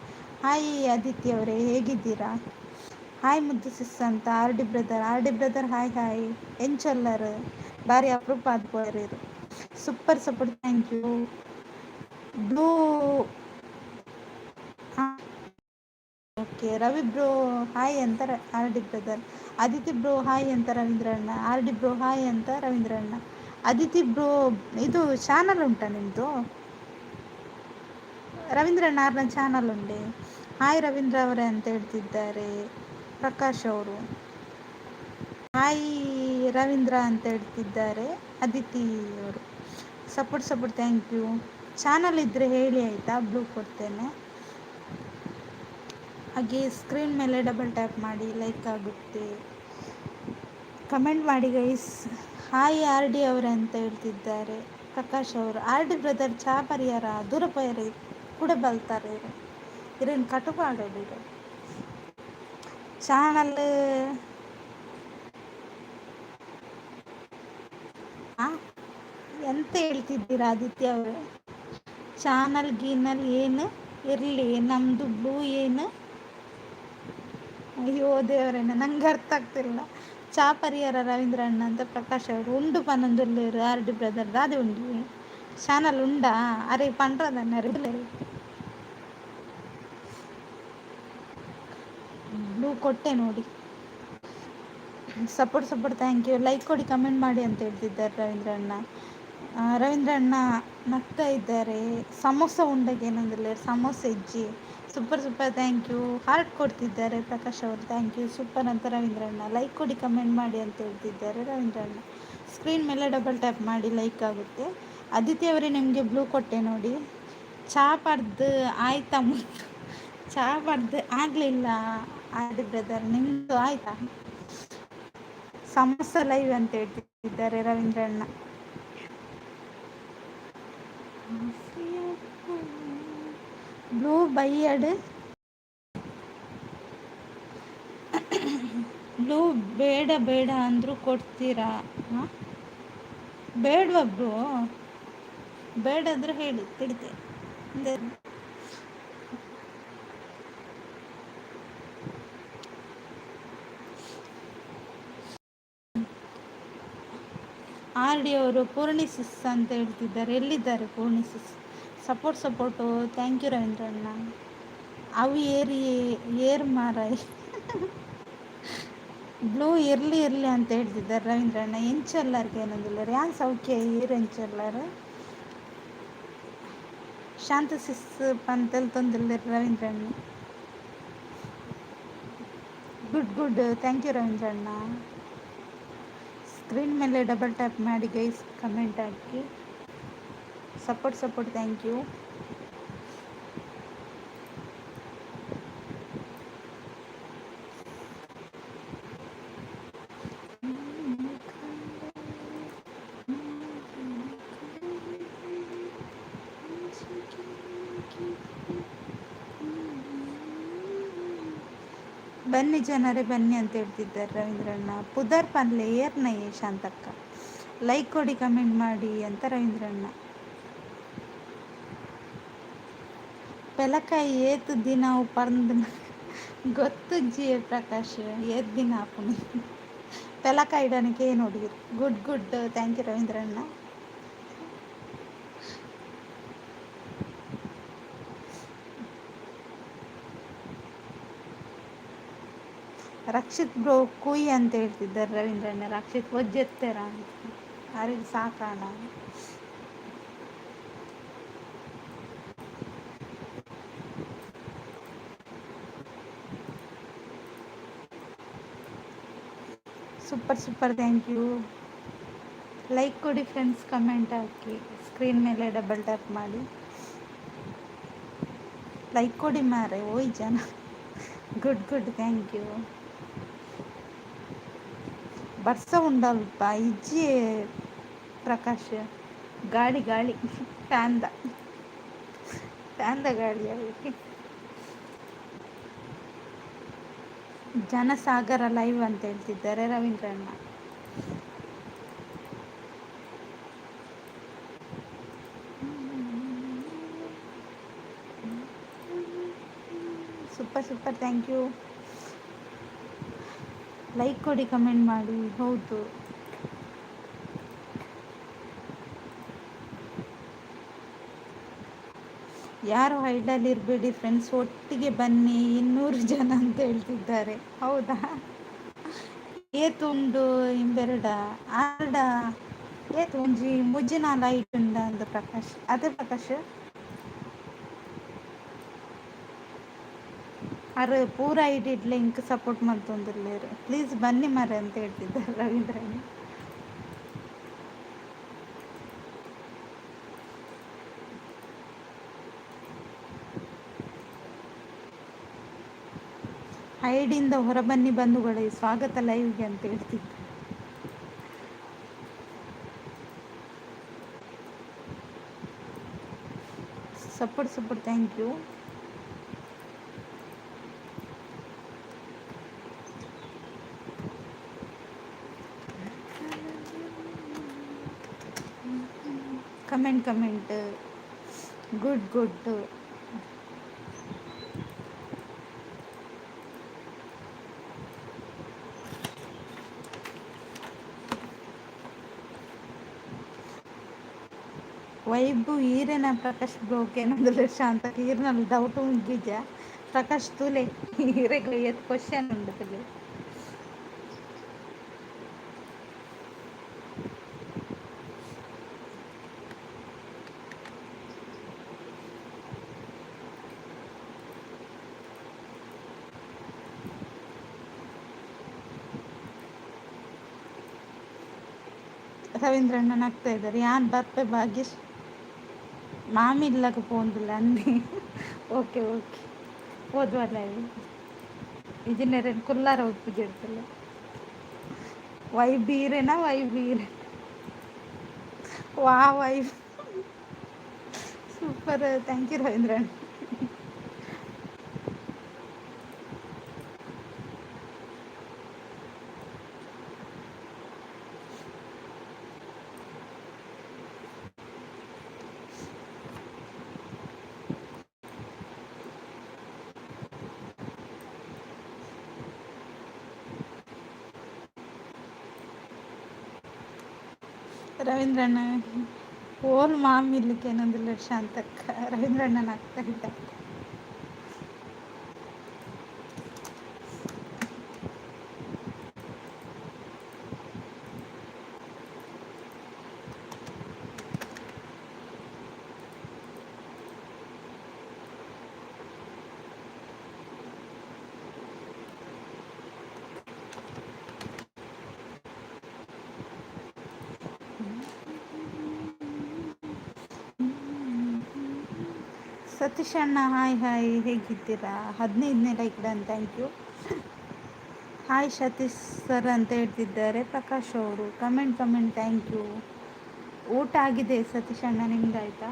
ಹಾಯ್ ಅದಿತಿ ಅವರೇ, ಹೇಗಿದ್ದೀರಾ? ಹಾಯ್ ಮುದ್ದು ಸಿಸ್ ಅಂತ R D brother. R D brother hi hi. ಎಂಚೊಲ್ಲರ್ ಬಾರಿ ಅಪರೂಪ ಆದ್ ಪೋಯರ್. Super support, thank you. Blue okay. Ravi bro hi ಅಂತ R D brother. Aditi bro hi ಅಂತ ರವೀಂದ್ರಣ್ಣ. ಆರ್ ಡಿ ಬ್ರೋ ಹಾಯ್ ಅಂತ ರವೀಂದ್ರಣ್ಣ. ಅದಿತಿ ಬ್ರೋ, ಇದು ಚಾನಲ್ ಉಂಟಾ ನಿಮ್ಮದು? ರವೀಂದ್ರಣ್ಣ ಆರ್ನ ಚಾನಲ್ ಉಂಡೆ. ಹಾಯ್ ರವೀಂದ್ರ ಅವರೇ ಅಂತ ಹೇಳ್ತಿದ್ದಾರೆ ಪ್ರಕಾಶ್ ಅವರು. ಹಾಯ್ ರವೀಂದ್ರ ಅಂತ ಹೇಳ್ತಿದ್ದಾರೆ ಅದಿತಿ ಅವರು. Support support, thank you. Channel ಇದ್ದರೆ ಹೇಳಿ ಆಯಿತಾ, ಬ್ಲೂ ಕೊಡ್ತೇನೆ. ಹಾಗೆ ಸ್ಕ್ರೀನ್ ಮೇಲೆ ಡಬಲ್ ಟ್ಯಾಪ್ ಮಾಡಿ, ಲೈಕ್ ಆಗುತ್ತೆ. ಕಮೆಂಟ್ ಮಾಡಿ ಗೈಸ್. ಹಾಯ್ ಆರ್ ಡಿ ಅವರೇ ಅಂತ ಹೇಳ್ತಿದ್ದಾರೆ ಪ್ರಕಾಶ್ ಅವರು. ಆರ್ ಡಿ ಬ್ರದರ್ ಚಾ ಪರಿಹಾರ ದೂರ ಪಯರ ಕೂಡ ಬಲ್ತಾರೆ. ಇರೇನು ಕಟುಪಾಡೋದು. ಚಾನಲ್ ಎಂತ ಹೇಳ್ತಿದ್ದೀರಾ ಆದಿತ್ಯ ಅವರೇ? ಚಾನಲ್ ಗೀನಲ್ ಏನು ಇರಲಿ, ನಮ್ಮದು ಬ್ಲೂ ಏನು? ಅಯ್ಯೋ ದೇವರೇ, ನಂಗೆ ಅರ್ಥ ಆಗ್ತಿಲ್ಲ. ಚಾ ಪರಿಹಾರ ರವೀಂದ್ರ ಅಣ್ಣ ಅಂತ ಪ್ರಕಾಶ್ ಅವರು. ಉಂಡು ಪನ್ನೊಂದುಲ್ಲೇರು ಆರ್ ಡಿ ಬ್ರದರ್ ದಾದೆ ಉಂಡು? ಚಾನಲ್ ಉಂಡಾ? ಅರೆ ಪಂಡ್ರದನ್ನ ಬ್ಲೂ ಕೊಟ್ಟೆ ನೋಡಿ. Support support, thank you. Like ಕೊಡಿ, ಕಮೆಂಟ್ ಮಾಡಿ ಅಂತ ಹೇಳ್ತಿದ್ದಾರೆ ರವೀಂದ್ರ ಅಣ್ಣ. ರವೀಂದ್ರ ಅಣ್ಣ ನಗ್ತಾ ಇದ್ದಾರೆ. ಸಮೋಸ ಉಂಡಾಗ ಏನಂದಿಲ್ಲ, ಸಮೋಸ ಇಜ್ಜಿ. Super super, thank you. Heart ಕೊಡ್ತಿದ್ದಾರೆ ಪ್ರಕಾಶ್ ಅವರು, thank you. Super ಅಂತ ರವೀಂದ್ರ ಅಣ್ಣ. ಲೈಕ್ ಕೊಡಿ, ಕಮೆಂಟ್ ಮಾಡಿ ಅಂತ ಹೇಳ್ತಿದ್ದಾರೆ ರವೀಂದ್ರ ಅಣ್ಣ. ಸ್ಕ್ರೀನ್ ಮೇಲೆ ಡಬಲ್ ಟ್ಯಾಪ್ ಮಾಡಿ, ಲೈಕ್ ಆಗುತ್ತೆ. ಆದಿತ್ಯ ಅವರೇ, ನಿಮಗೆ ಬ್ಲೂ ಕೊಟ್ಟೆ ನೋಡಿ. ಚಾ ಪಡ್ದು ಆಯ್ತಾ? ಮುತ್ತು ಚಾ ಪಡ್ದು ಆಗಲಿಲ್ಲ ಆಡಿ ಬ್ರದರ್, ನಿಮ್ಮದು ಆಯ್ತಾ? ಸಮೋಸ ಲೈವ್ ಅಂತ ಹೇಳ್ತಿದ್ದಾರೆ ರವೀಂದ್ರ ಅಣ್ಣ. ಬ್ಲೂ ಬೈಯಡ್ ಬ್ಲೂ ಬೇಡ ಬೇಡ ಅಂದರೂ ಕೊಡ್ತೀರಾ? ಹಾಂ, ಬೇಡವಾ ಬ್ಲೂ? ಬೇಡ ಅಂದರೆ ಹೇಳಿ ತಿಡ್ತೆ. ಆರ್ ಡಿ ಅವರು ಪೂರ್ಣಿಸಿಸ್ ಅಂತ ಹೇಳ್ತಿದ್ದಾರೆ. ಎಲ್ಲಿದ್ದಾರೆ ಪೂರ್ಣಿಸಿಸ್? ಸಪೋರ್ಟ್ ಸಪೋರ್ಟು, thank you ರವೀಂದ್ರಣ್ಣ. ಅವು ಏರಿ ಏರ್ ಮಾರಾಯ್. ಬ್ಲೂ ಇರಲಿ ಇರಲಿ ಅಂತ ಹೇಳ್ತಿದ್ದಾರೆ ರವೀಂದ್ರಣ್ಣ. ಎಂಚೆಲ್ಲರಿಗೆ ಏನಂದಿಲ್ಲ ಯಾನ್ ಸೌಖ್ಯ ಏರ್ ಎಂಚೆಲ್ಲರು ಶಾಂತ ಸಿಸ್ ಪಂತಲ್ ತೊಂದಿಲ್ಲ ರವೀಂದ್ರಣ್ಣ. ಗುಡ್ ಗುಡ್, thank you ರವೀಂದ್ರಣ್ಣ. Screen ಮೇಲೆ ಡಬಲ್ ಟ್ಯಾಪ್ ಮಾಡಿ guys, comment hockey. Support support, thank you. ಬನ್ನಿ ಜನರೇ ಬನ್ನಿ ಅಂತ ಹೇಳ್ತಿದ್ದಾರೆ ರವೀಂದ್ರಣ್ಣ. ಪುದರ್ ಪನ್ಲೆ ಏರ್ನ ಶಾಂತಕ್ಕ. ಲೈಕ್ ಕೊಡಿ, ಕಮೆಂಟ್ ಮಾಡಿ ಅಂತ ರವೀಂದ್ರಣ್ಣ. ಪೆಲಕಾಯಿ ಏತ್ ದಿನ ಪರ್ಂದ್ ಗೊತ್ತುಜ್ಜಿ ಪ್ರಕಾಶ್, ಏತ್ ದಿನ ಆಪುನಿ ಪೆಲಕಾಯಿ ಏನು ಹುಡುಗಿರು. ಗುಡ್ ಗುಡ್, thank you ರವೀಂದ್ರಣ್ಣ. ರಕ್ಷಿತ್ bro ಕುಯ್ ಅಂತ ಹೇಳ್ತಿದ್ದಾರೆ ರವೀಂದ್ರಣ್ಣ. ರಕ್ಷಿತ್ ಒಜ್ಜೆತ್ತೆರ ಅಂತ ಅವ್ರಿಗೆ ಸಾಕಾಣ. Super super, thank you. Like ಕೊಡಿ ಫ್ರೆಂಡ್ಸ್, ಕಮೆಂಟ್ ಹಾಕಿ. ಸ್ಕ್ರೀನ್ ಮೇಲೆ ಡಬಲ್ ಟ್ಯಾಪ್ ಮಾಡಿ ಲೈಕ್ ಕೊಡಿ ಮಾರೆ ಓಯ್ ಜನ. Good good, thank you. ಬರ್ಸ ಉಂಡಲ್ಪ ಇಜ್ಜಿ ಪ್ರಕಾಶ್. ಗಾಳಿ ಗಾಳಿ, ಫ್ಯಾನ್ದ ಫ್ಯಾನ್ದ ಗಾಳಿ. ಜನಸಾಗರ ಲೈವ್ ಅಂತ ಹೇಳ್ತಿದ್ದಾರೆ ರವೀಂದ್ರಣ್ಣ. Super super, thank you. Like ಕೊಡಿ, ಕಮೆಂಟ್ ಮಾಡಿ. ಹೌದು, ಯಾರು ಹೈಡಲ್ಲಿ ಇರಬೇಡಿ ಫ್ರೆಂಡ್ಸ್, ಒಟ್ಟಿಗೆ ಬನ್ನಿ 200 ಜನ ಅಂತ ಹೇಳ್ತಿದ್ದಾರೆ. ಹೌದಾ? ಏತುಂಡು ಇಂಬೆರಡ ಆರ್ಡ ಏತು ಒಂಜಿ ಮುಜ್ಜಿನಾಲ ಐಟುಂಡ ಅಂದ್ ಪ್ರಕಾಶ್. ಅದೇ ಪ್ರಕಾಶ್ ಅರ್ ಪೂರ ಐಡಿಡ್ ಲಿಂಕ್ ಸಪೋರ್ಟ್ ಮಲ್ತೊಂದುಲ್ಲೆರ್ ಪ್ಲೀಸ್ ಬನ್ನಿ ಮಾರ್ರೆ ಅಂತ ಹೇಳ್ತಿದ್ದಾರೆ ರವೀಂದ್ರಣ್ಣ. ಐಡಿಯಿಂದ ಹೊರಬನ್ನಿ ಬಂಧುಗಳೇ, ಸ್ವಾಗತ ಲೈವ್ಗೆ ಅಂತ ಹೇಳ್ತಿದ್ದೆ. Support support, thank you. Comment comment, good good. Vibe ಈರೆನ ಪ್ರಕಾಶ್ ಬ್ರೋಕೆ ಏನಂದ್ರೆ ಶಾಂತ ಈರ್ನಲ್ಲಿ ಡೌಟ್ ಉಂಗಿಜ ಪ್ರಕಾಶ್ ತೂಲೆ ಈರೆಗ್ ಏತ್ ಕ್ವಶನ್ ಉಂಡು ತುಲೆ. ರವೀಂದ್ರಣ್ಣ ನಗ್ತಾ ಇದ್ದಾರೆ. ಯಾನ್ ಬರ್ಪೆ ಭಾಗ್ಯಶ್ ಮಾಮಿ ಇಲ್ಲಗ ಪೋಂದುಲ್ಲ ಅಂದಿ. ಓಕೆ ಓಕೆ, ಓದುವಲ್ಲ ಇಂಜಿನಿಯರ್ ಕುಲ್ಲಾರ ಒಪ್ಪುಜಿಡ್ತಲ್ಲ. ವೈಬ್ ಈರೆನಾ ವೈಬ್ ಈರೆ ವಾ vibe super. Thank you ರವೀಂದ್ರಣ್ಣ. ರವೀಂದ್ರಣ್ಣ ಓಲ್ ಮಾಮಿಲ್ಲಿಕ್ಕೆ ಏನೊಂದಿಲ್ಲ ಶಾಂತಕ್ಕ ರವೀಂದ್ರಣ್ಣನ ಆಗ್ತಾ ಇದ್ದ. ಸತೀಶ್ ಅಣ್ಣ ಹಾಯ್ ಹಾಯ್, ಹೇಗಿದ್ದೀರಾ? 15ನೇ like done, thank you. Hi Satish sir ಅಂತ ಹೇಳ್ತಿದ್ದಾರೆ ಪ್ರಕಾಶ್ ಅವರು. Comment comment, thank you. ಊಟ ಆಗಿದೆ ಸತೀಶ್ ಅಣ್ಣ, ನಿಮ್ದಾಯ್ತಾ?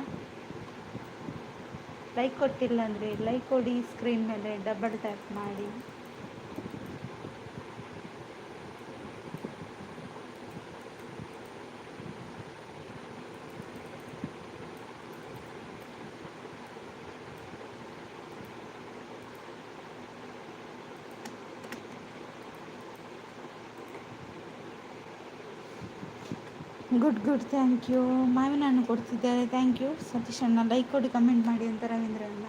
ಲೈಕ್ ಕೊಟ್ಟಿಲ್ಲ ಅಂದರೆ ಲೈಕ್ ಕೊಡಿ, ಸ್ಕ್ರೀನ್ ಮೇಲೆ ಡಬಲ್ ಟ್ಯಾಪ್ ಮಾಡಿ. Good good, thank you. ಮಾವಿನ ಹಣ್ಣು ಕೊಡ್ತಿದ್ದಾರೆ, thank you Satish ಅಣ್ಣ. ಲೈಕ್ ಕೊಡಿ, ಕಮೆಂಟ್ ಮಾಡಿ ಅಂತ ರವೀಂದ್ರ ಅಣ್ಣ.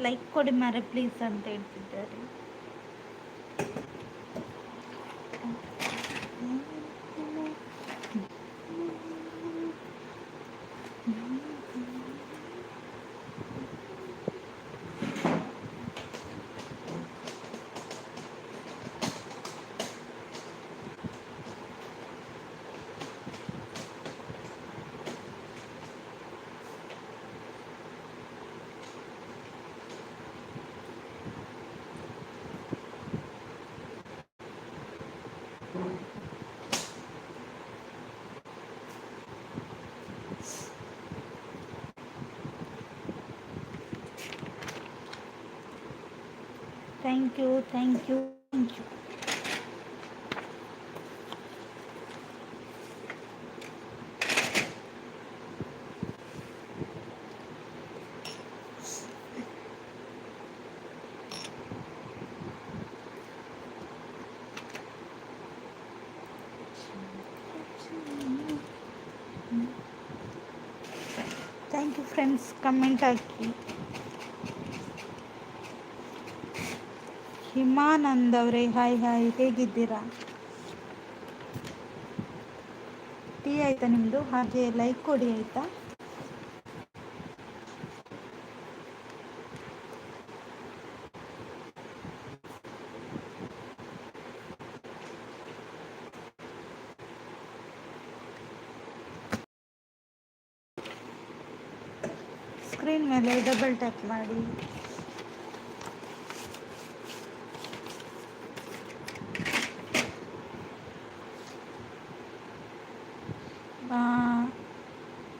ಲೈಕ್ ಕೊಡಿ ಮಾರೆ ಪ್ಲೀಸ್ ಅಂತ ಹೇಳ್ತಿದ್ದಾರೆ. Thank you thank you thank you. Thank you friends, comment hockey. Himanand ಅವರೇ ಹಾಯ್ ಹಾಯ್, ಹೇಗಿದ್ದೀರಾ? ಟೀ ಆಯಿತಾ ನಿಮ್ಮದು? ಹಾಗೆ ಲೈಕ್ ಕೊಡಿ ಆಯಿತಾ? ಸ್ಕ್ರೀನ್ ಮೇಲೆ ಡಬಲ್ ಟ್ಯಾಪ್ ಮಾಡಿ.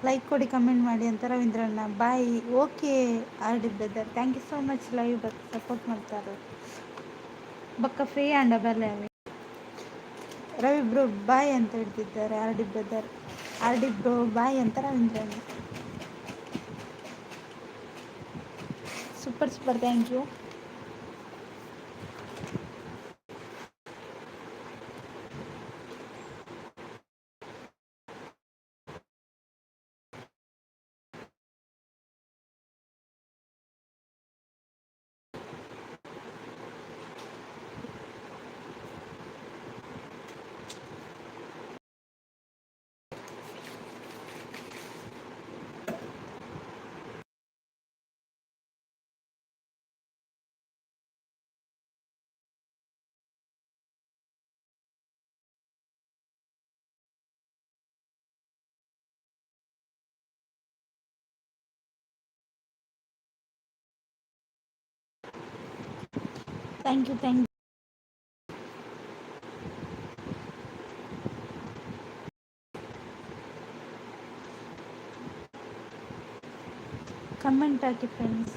ಲೈಕ್ ಕೊಡಿ, ಕಮೆಂಟ್ ಮಾಡಿ ಅಂತ ರವೀಂದ್ರಣ್ಣ. Bye. Okay R D brother, thank you so much. Live buck support ಮಾಡ್ತಾರೆ. ಬಕ್ಕ ಫ್ರೀ ಆಂಡ ಬರಲಿ. ರವಿ ಬ್ರೋ ಬಾಯ್ ಅಂತ ಹೇಳ್ತಿದ್ದಾರೆ R D brother. R D bro bye ಅಂತ ರವೀಂದ್ರಣ್ಣ. Super super, thank you. Thank you, thank you. Comment hockey friends,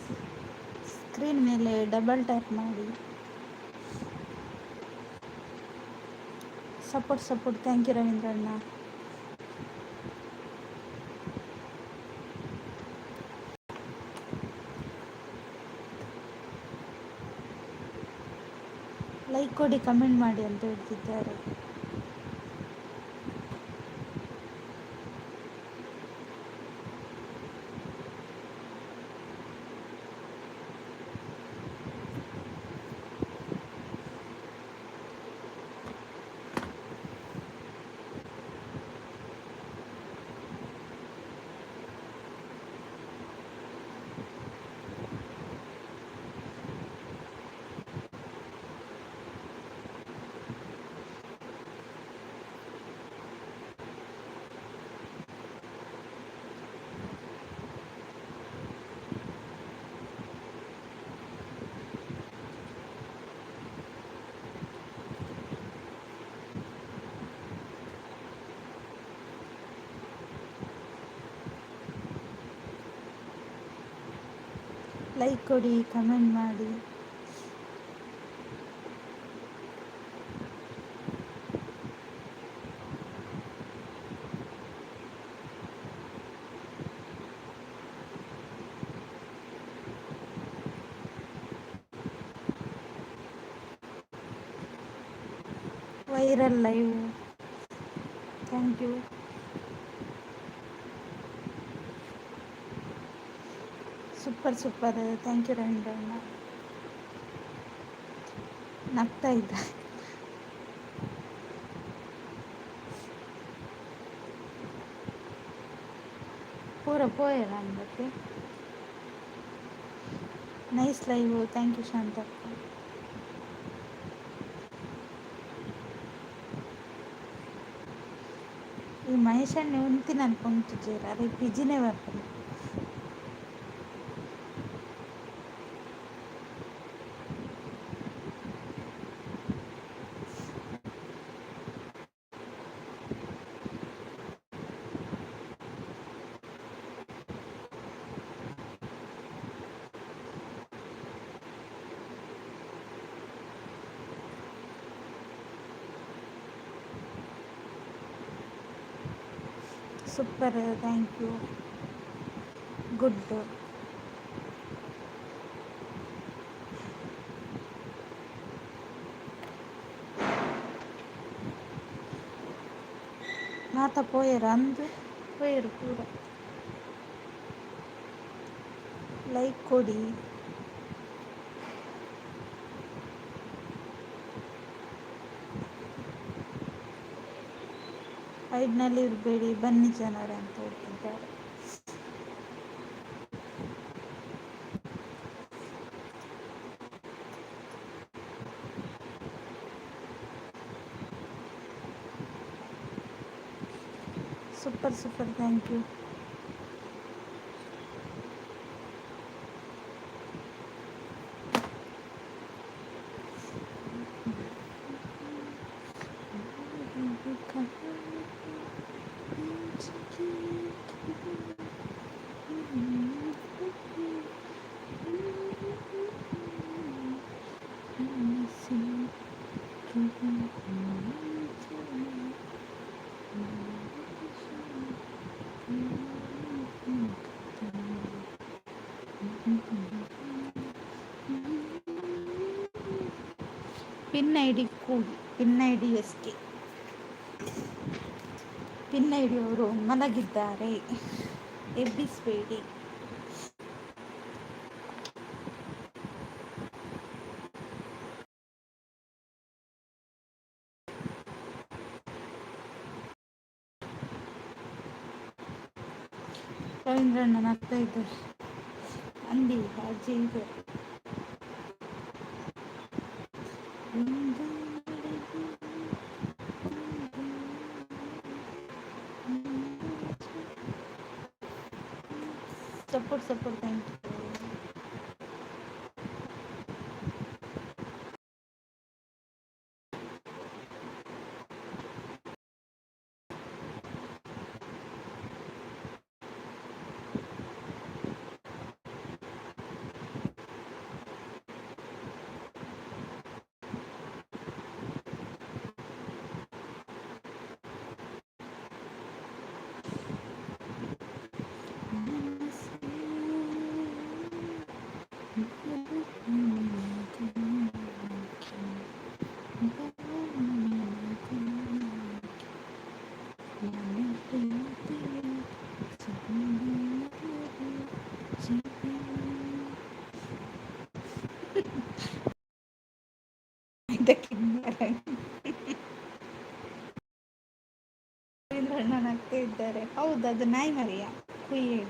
screen ಮೇಲೆ double tap ಮಾಡಿ. Support support, thank you ರವೀಂದ್ರಣ್ಣ. Like ಕೊಡಿ, ಕಮೆಂಟ್ ಮಾಡಿ ಅಂತ ಹೇಳ್ತಿದ್ದಾರೆ. ಲೈಕ್ ಕೊಡಿ, ಕಮೆಂಟ್ ಮಾಡಿ. Viral live, thank you. Super super, thank you ರವೀಂದ್ರಣ್ಣ. ನಗ್ತಾ ಇದ್ದ. ಪೂರ ಪೋಯರ ಅಂದಕ್ಕೆ. ನೈಸ್ ಲೈವ್, thank you ಶಾಂತಕ್ಕ. ಈ ಮಹೇಶಣ್ಣೆ ಉಂತಿನ ಅನ್ಕೊಂತಿದ್ದೀರ ಅರೆ ಬಿಜಿನೇ ಬರ್ತದೆ. Super, thank you, good. ಮಾತ ಪೋಯೆರ್ ಅಂದ್ ಪೋಯೆರ್ ಪೂರ. ಲೈಕ್ ಕೊಡಿ. ಹೈಡ್ನಲ್ಲಿ ಇರಬೇಡಿ, ಬನ್ನಿ ಜನರೇ ಅಂತ ಹೇಳ್ತಿದ್ದಾರೆ. Super super, thank you. Pin ID ಕೂಗಿ, pin ID SK. Pin ID ಅವರು ಮಲಗಿದ್ದಾರೆ, ಎಬ್ಬಿಸಬೇಡಿ. ರವೀಂದ್ರಣ್ಣ ನಗ್ತಾ ಇದ್ದಾರೆ. ಅಂದಿ ಅಜ್ಜಿ ಇದ್ದಾರೆ. Support, support, thank you. ರವೀಂದ್ರಣ್ಣ ನಗ್ತಾ ಇದ್ದಾರೆ. ಹೌದು, ಅದು ನಾಯಿ ಮರಿಯ ಕುಯ್ಯಿ.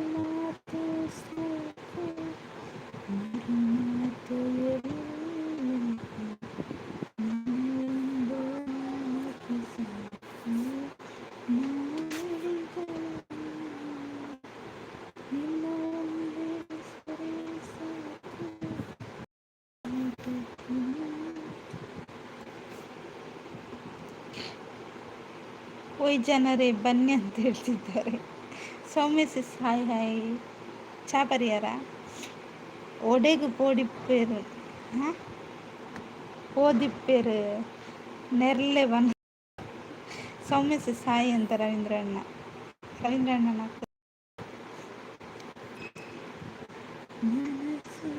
ಮಾತು ಸಾಕು, ಮಾತು ನಿನ್ನ ಒಂದೇ ಸರಿ ಸಾಕು. ಓಯ್ ಜನರೇ, ಬನ್ನಿ ಅಂತ ಹೇಳ್ತಿದ್ದಾರೆ. ಸೌಮ್ಯ ಸಿಸ್, ಹಾಯ್ ಹಾಯ್. ಚಾ ಪರಿಯಾರ? ಒಡೆಗು ಪೋಡಿಪ್ಪೇರು, ಹಾಂ, ಪೋದಿಪ್ಪೇರು ನೆರ್ಲೆ ಬನ್. ಸೌಮ್ಯ ಸಿಸ್ ಹಾಯ್ ಅಂತ ರವೀಂದ್ರ ಅಣ್ಣ, ರವೀಂದ್ರ ಅಣ್ಣನ. ಮನಸ್ಸು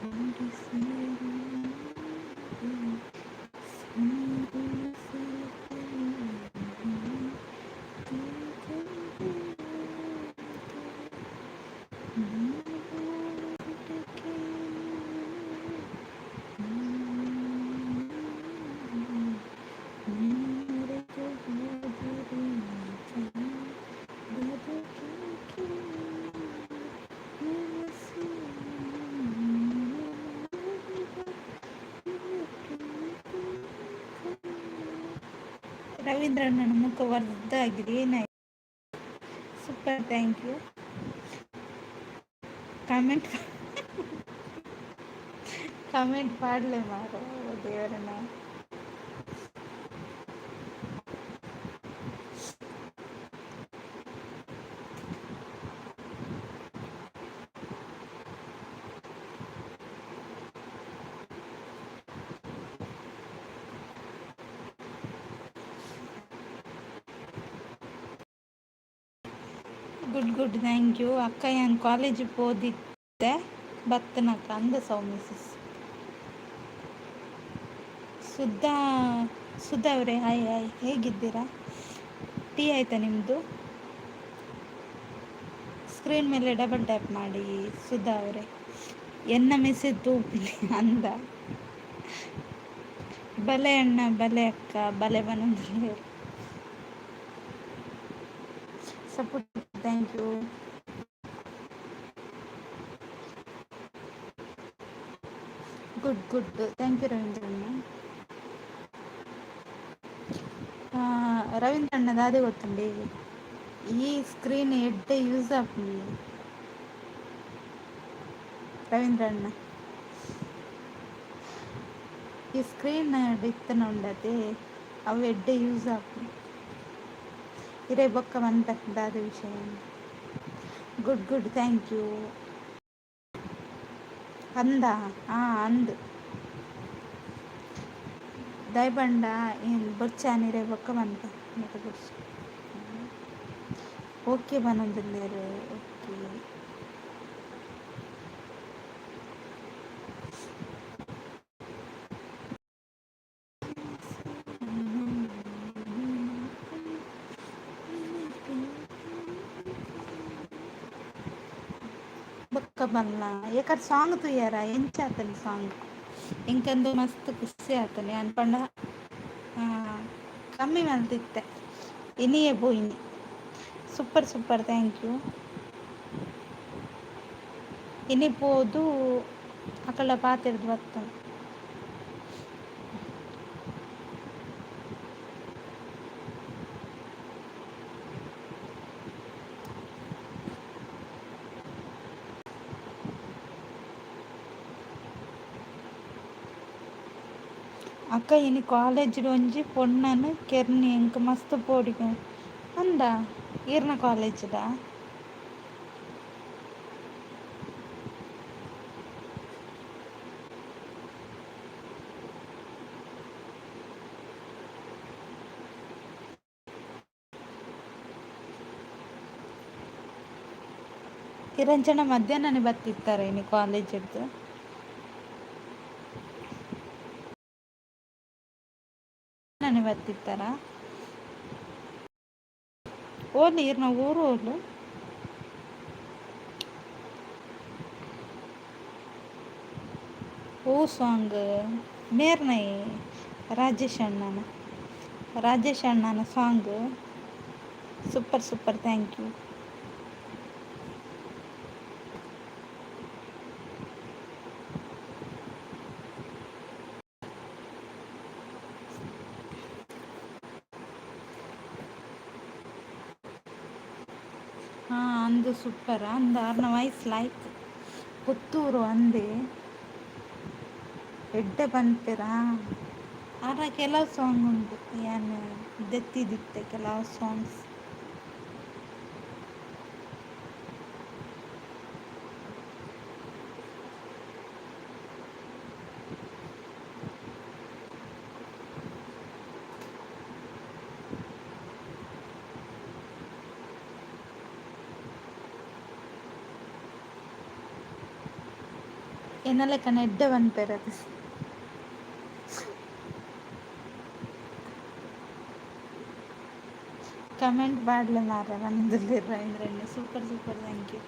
ಮನಸ್ಸು ರವೀಂದ್ರಣ್ಣನ ಮುಖ ವರ್ಧ ಆಗಿದೆ, ಏನಾಯ್ತು? Super, thank you. Comment comment ಪಾಡ್ಲೆ ಮಾರೋ ದೇವರನ್ನ. ಗುಡ್ ಗುಡ್, thank you ಅಕ್ಕ. ಯಾನ್ ಕಾಲೇಜ್ ಪೋದಿತ್ತೆ ಬತ್ತನಕ್ಕ ಅಂದ ಸೌಮ್ಯ ಸಿಸ್. ಸುಧಾ, ಸುಧಾ ಅವರೇ, ಹಾಯ್ ಹಾಯ್. ಹೇಗಿದ್ದೀರಾ? ಟೀ ಆಯಿತಾ ನಿಮ್ಮದು? ಸ್ಕ್ರೀನ್ ಮೇಲೆ ಡಬಲ್ ಟ್ಯಾಪ್ ಮಾಡಿ ಸುಧಾ ಅವರೇ. ಎನ್ನ ಮೆಸೇಜ್ ತೂಪಿನಿ ಅಂದ. ಬಲೆ ಅಣ್ಣ, ಬಲೆ ಅಕ್ಕ, ಬಲೆ ಬನಂದ್ರೆ. Support, thank you. Good good, thank you ರವೀಂದ್ರಣ್ಣ. ರವೀಂದ್ರಣ್ಣ ದಾದೆ ಗೊತ್ತುಂಡೆ, ಈ ಸ್ಕ್ರೀನ್ ಎಡ್ಡೆ ಯೂಸ್ ಆಪುಂಡು ರವೀಂದ್ರಣ್ಣ. ಈ ಸ್ಕ್ರೀನ್ ಇತ್ತನ ಉಂಡತೆ, ಅವು ಎಡ್ಡೆ ಯೂಸ್ ಆಪುಂಡು. ಇರೆ ಬೊಕ್ಕ ಪನ್ಪೆ ದಾದ ವಿಷಯ. Good good, thank you. ಅಂದ, ಹಾಂ, ಅಂದ್. ದಾಯೆ ಪಂಡ ಬೊರ್ಚಿ ಬೊಕ್ಕ ಪನ್ಪ ಬೊರ್ಚಿ. ಓಕೆ ಪನೊಂದುಲ್ಲೆರ್. ಓಕೆ, ಬೊಕ್ಕ ಬಲ್ಲ ಏಕರ್ ಸಾಂಗ್ ತೂಯರ? ಎಂಚ ಆತನ ಸಾಂಗ್? ಎಂಕಂದು ಮಸ್ತ್ ಖುಷಿ ಆತನೆ. ಅನ್ಪಂಡ ಕಮ್ಮಿ ಮಲ್ತಿತ್ತೆ, ಇನಿಯೇ ಪೋಯಿನಿ. Super super, thank you. ಇನಿ ಪೋದು ಅಕಲ ಪಾತೆರ್ದ್ ಬತ್ತನ. ಅಕ್ಕ, ಇನಿ ಕಾಲೇಜ್ಡ್ ಒಂಜಿ ಪೊಣ್ಣನ್ ಕೆರ್ನಿ, ಎಂಕ್ ಮಸ್ತ್ ಪೋಡಿಗೆ. ಅಂದ, ಈರ್ನ ಕಾಲೇಜ್ಡಾ? ಇರಂಚನ ಮಧ್ಯಾಹ್ನನೇ ಬತ್ತಿತ್ತಾರೆ ಇನಿ ಕಾಲೇಜ್ಡ್ದು? ಬತ್ತಿತ್ತಾರ? ಓಲು ಈರ್ನ ಊರು ಓಲು? ಓ ಸಾಂಗ್ ಮೇರ್ನೈ ರಾಜೇಶ್ ಅಣ್ಣನ, ರಾಜೇಶ್ ಅಣ್ಣನ song. Super super, thank you. ಹಾಂ, ಅಂದು ಸೂಪರ್ ಅಂದ ಆರ್ನ ವಾಯ್ಸ್ ಲೈಕ್ ಪುತ್ತೂರು ಅಂದೆ. ಎಡ್ಡೆ ಪನ್ಪೆರಾ? ಆರ ಕೆಲವು ಸಾಂಗ್ ಉಂಡು, ಯಾನ್ ದೆತ್ತಿದಿತ್ತೆ ಕೆಲವು ಸಾಂಗ್ಸ್. ಎನ್ನ ಎಡ್ಡೆ ಪನ್ಪೆರ್ ಅದು. ಕಮೆಂಟ್ ಪಾಡ್ಲೆ ಮಾರ್ರೆ ಪನೊಂದುಲ್ಲೆರ್ ರವೀಂದ್ರಣ್ಣೆ. Super super, thank you.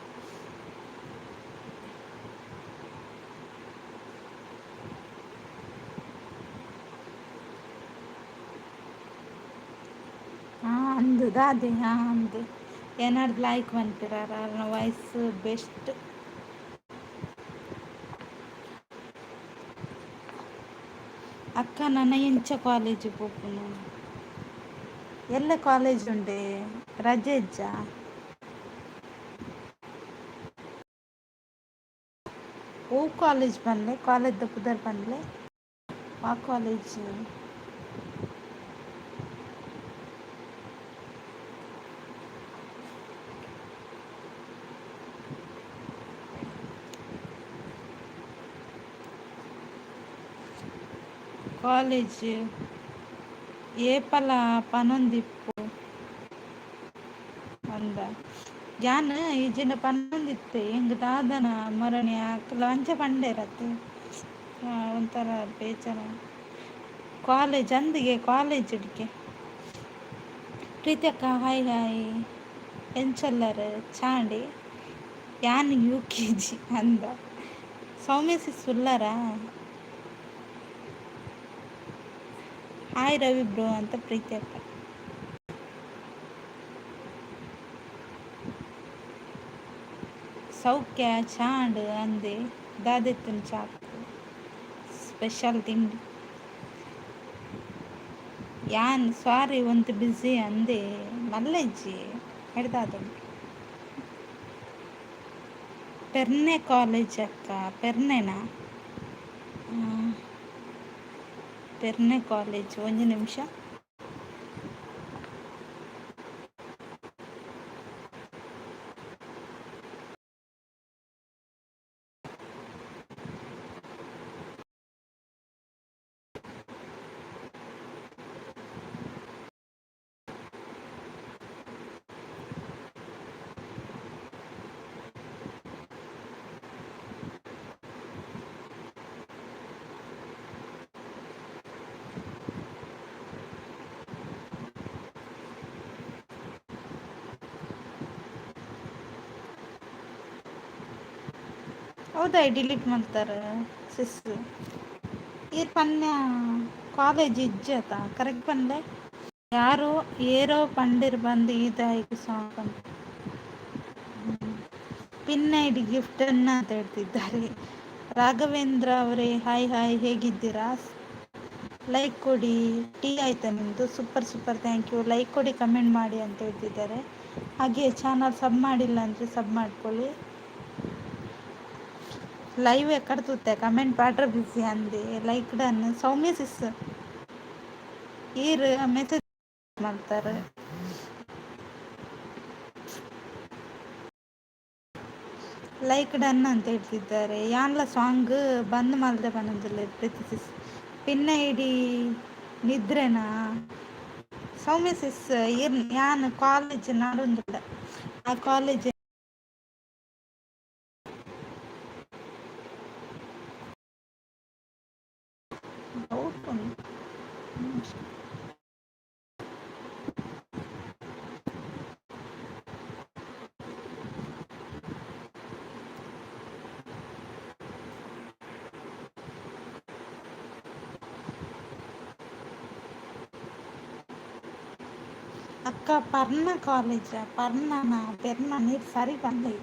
ಹಾಂ, ಅಂದು ದಾದೆ? ಹಾಂ, ಅಂದು ಏನಾದ್ರು ಲೈಕ್ ಪನ್ಪೆರ್. ಆರ್ನ ವಾಯ್ಸ್ ಬೆಸ್ಟ್. ಅಕ್ಕ, ನನ ಎಂಚ ಕಾಲೇಜ್ ಪೋಪುನು? ಎಲ್ಲ ಕಾಲೇಜ್ ಉಂಡೆ? ರಜೆ ಇಜ್ಜಾ? ಓ ಕಾಲೇಜ್ ಪನ್ಲೆ, ಕಾಲೇಜ್ದ ಪುದರ್ ಪನ್ಲೆ. ಆ ಕಾಲೇಜ್? ಕಾಲೇಜ್ ಏಪಲ ಪನೊಂದಿಪ್ಪು ಅಂದ. ಯಾನ್ ಇಜ್ಜಿಂಡ ಪನೊಂದಿತ್ತೆ, ಎಂಕ್ ದಾದನ ಮೊರಣಿ ಅಕ್ಲ ಅಂಚ ಪಂಡೆರತ್ತೆ, ಒಂಥರ ಬೇಜಾರ. College ಅಂದಿಗೆ college ಇಡ್ಕೆ. ಪ್ರೀತಿ ಅಕ್ಕ, ಹಾಯ್ ಹಾಯ್. ಎಂಚೊಲ್ಲರ್? ಚಾಂಡಿ. ಯಾನ್ ಯುಕೆಜಿ ಅಂದ. ಸೌಮ್ಯ ಸಿಸ್ ಉಲ್ಲರಾ? ಹಾಯ್ ರವಿ ಬ್ರೋ ಅಂತ ಪ್ರೀತಿ ಅಕ್ಕ. ಸೌಖ್ಯ ಚಾಂಡ್ ಅಂದೆ. ದಾದೆತ್ತುನ್ ಚಾಕ್ ಸ್ಪೆಷಲ್ ತಿಂಡಿ? ಯಾನ್ ಸಾರಿ, ಒಂತೆ ಬ್ಯುಸಿ ಅಂದೆ. ಮಲ್ಲೆಜ್ಜಿ ಎಡ್ದಾದುಂಡು. ಪೆರ್ನೆ ಕಾಲೇಜ್ ಅಕ್ಕ. ಪೆರ್ನೆನಾ? ಪೆರ್ನೆ ಕಾಲೇಜ್, ಒಂಜಿ ನಿಮಿಷ. ಹೌದಾ, ಡಿಲೀಟ್ ಮಾಡ್ತಾರೆ ಸಿಸ್. ಈರ್ ಪನ್ಯ ಕಾಲೇಜ್ ಇಜ್ಜತ, ಕರೆಕ್ಟ್ ಪನ್ಲೆ. ಯಾರೋ ಏರೋ ಪಂಡಿರ್ ಬಂದು ಈ ಸಾಂಗ್ ಅಂತ. ಪಿನ್ ಐಡಿ ಗಿಫ್ಟ್ ಅನ್ನ ಅಂತ ಹೇಳ್ತಿದ್ದಾರೆ. ರಾಘವೇಂದ್ರ ಅವರೇ, ಹಾಯ್ ಹಾಯ್, ಹೇಗಿದ್ದೀರಾ? ಲೈಕ್ ಕೊಡಿ. ಟೀ ಆಯ್ತಾ ನಿಮ್ಮದು? Super super, thank you. Like ಕೊಡಿ, ಕಮೆಂಟ್ ಮಾಡಿ ಅಂತ ಹೇಳ್ತಿದ್ದಾರೆ. ಹಾಗೆ ಚಾನಲ್ ಸಬ್ ಮಾಡಿಲ್ಲ ಅಂದರೆ ಸಬ್ ಮಾಡ್ಕೊಳ್ಳಿ. ಲೈವ್ ಎಕ್ಕಡ್ತುತ್ತೆ ಕಮೆಂಟ್ ಪಾಟ್ರ ಬಿಸಿ ಅಂದೆ. Like done. ಸೌಮ್ಯ ಸಿಸ್, ಈರ್ ಮೆಸೇಜ್ ಮಾಡ್ತಾರೆ. ಲೈಕ್ ಡನ್ ಅಂತ ಹೇಳ್ತಿದ್ದಾರೆ. ಯಾನ್ಲ ಸಾಂಗ್ ಬಂದ್ ಮಲ್ದೆ ಬಂದಿಲ್ಲ ಪ್ರೀತಿ ಸಿಸ್. Pin ID ನಿದ್ರೆನಾ? ಸೌಮ್ಯ ಸಿಸ್, ಇರ್ ಯಾನ್ ಕಾಲೇಜ್ ನಾಡೊಂದುಲ್ಲ ಆ ಕಾಲೇಜ್. ಡೌಟ್ ಉಂಟು. ಅಕ್ಕ, ಪರ್ಣ ಕಾಲೇಜ? ಪರ್ಣನ ಪೆರ್ನ ನೀರು ಸರಿ ಬಂದೆ.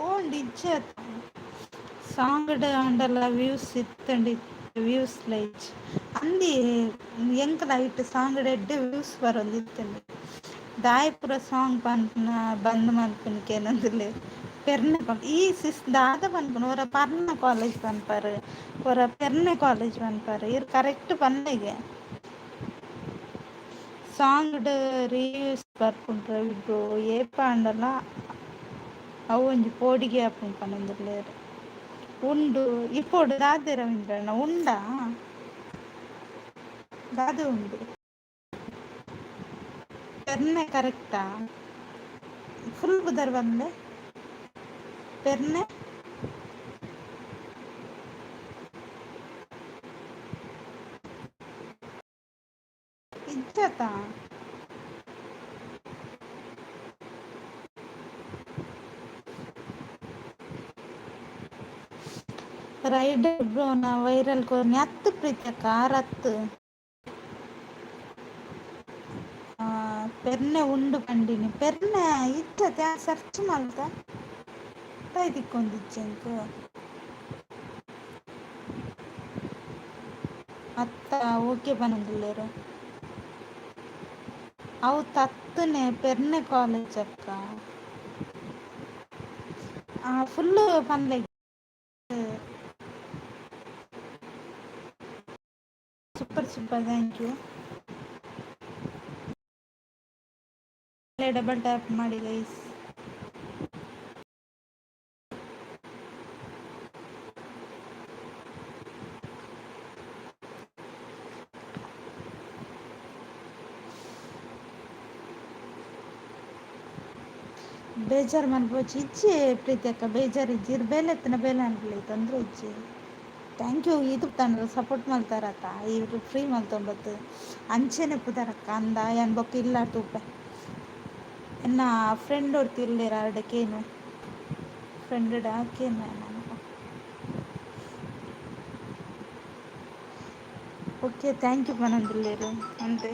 ಓಂಡ್ ಇಜ್ಜತ ಸಾಂಗ್ ಆಂಡಲ ವ್ಯೂಸ್ ಇತ್ತಂಡಿ, ವ್ಯೂಸ್ ಲೈಚ್ ಅಂದಿ. ಎಂಕಲ ಐಟ್ ಸಾಂಗ್ ಎಡ್ಡೆ ವ್ಯೂಸ್ ಬರೊಂದಿತ್ತಂడి. ದಾಯೆ ಪೂರ ಸಾಂಗ್ ಪನ್ಪುನ ಬಂದ್ ಮಲ್ಪುನ ಪೆರ್ನೆ ಈ ಸಿಸ್ ದಾದ ಪನ್ಪುನ? ಒರ ಪರ್ನ ಕಾಲೇಜ್ ಪನ್ಪರ್, ಒರ ಪೆರ್ನೆ ಕಾಲೇಜ್ ಪನ್ಪರ್. ಇರ್ ಕರೆಕ್ಟ್ ಪನ್ಲೆಗೆ. ಸಾಂಗ್ ರಿವ್ಯೂಸ್ ಬರ್ಪುಂಡು ರವಿ ಬ್ರೋ. ಏಪ ಆಂಡಲ ಅವು ಒಂಜಿ ಪೋಡಿಗೆ ಆಪುಂಡು ಪನೊಂದುಲ್ಲೆರ್. ಉಂಡು ಇಪ್ಪೊಡು ದಾದೆ ರವೀಂದ್ರಣ್ಣ? ಉಂಡಾ? ದಾದೆ ಉಂಡು? ಪೆರ್ನೆ ಕರೆಕ್ಟಾ? ಫುಲ್ ಬುದರ್ ಬಂದೆ ಪೆರ್ನೆ. ಇಜ್ಜತಾ? ರೈಡರ್ ಬ್ರೋನ ವೈರಲ್ ಕೊರ್ನಿ ಅತ್ತು ಪ್ರೀತಕ್ಕ ರತ್ತು. ಪೆರ್ನೆ ಉಂಡು ಪಂಡಿನಿ, ಪೆರ್ನೆ ಇಜ್ಜತೆ. ಸರ್ಚ್ ಮಲ್ತ ತಿಕ್ಕೊಂದಿಜ್ಜಿ ಎಂಕ್. ಅತ್ತ, ಓಕೆ ಪನೊಂದುಲ್ಲೆರ್. ಅವು ತತ್ತುನೆ ಪೆರ್ನೆ ಕಾಲೇಜ್ ಅಕ್ಕ. ಫುಲ್ ಪನ್ಲೆ. Super super, thank you. Double tap ಮಾಡಿ ಗೈಸ್. ಬೇಜಾರು ಮನ್ಪೊಚ್ಚಿ. ಇಜ್ಜಿ ಪ್ರೀತಿ ಅಕ್ಕ, ಬೇಜಾರು ಇಜ್ಜಿ. ಇರ್ ಬೇಲೆ ಎತ್ತನ ಬೇಲೆ ಅನ್ಪುಲೆ, ತೊಂದರೆ ಇಜ್ಜಿ. Thank you. ಇದು ತಂಡ ಸಪೋರ್ಟ್ ಮಲ್ತಾರತ್ತ, ಇವ್ರು ಫ್ರೀ ಮಲ್ತೊಂಬತ್ತು ಅಂಚೆನೆ ಪುದರಕ್ಕ ಅಂದ. ಯಾನ್ ಬೊಕ್ಕ ಇಲ್ಲ ತೂಪೆ. ಎನ್ನ ಫ್ರೆಂಡ್ ಒರ್ತಿ ಅರಡಕೇನು ಫ್ರೆಂಡ್ ಕೇನು ನಾನು. ಓಕೆ, thank you ಪನೊಂದುಲ್ಲೆರ್ ಅಂತೆ.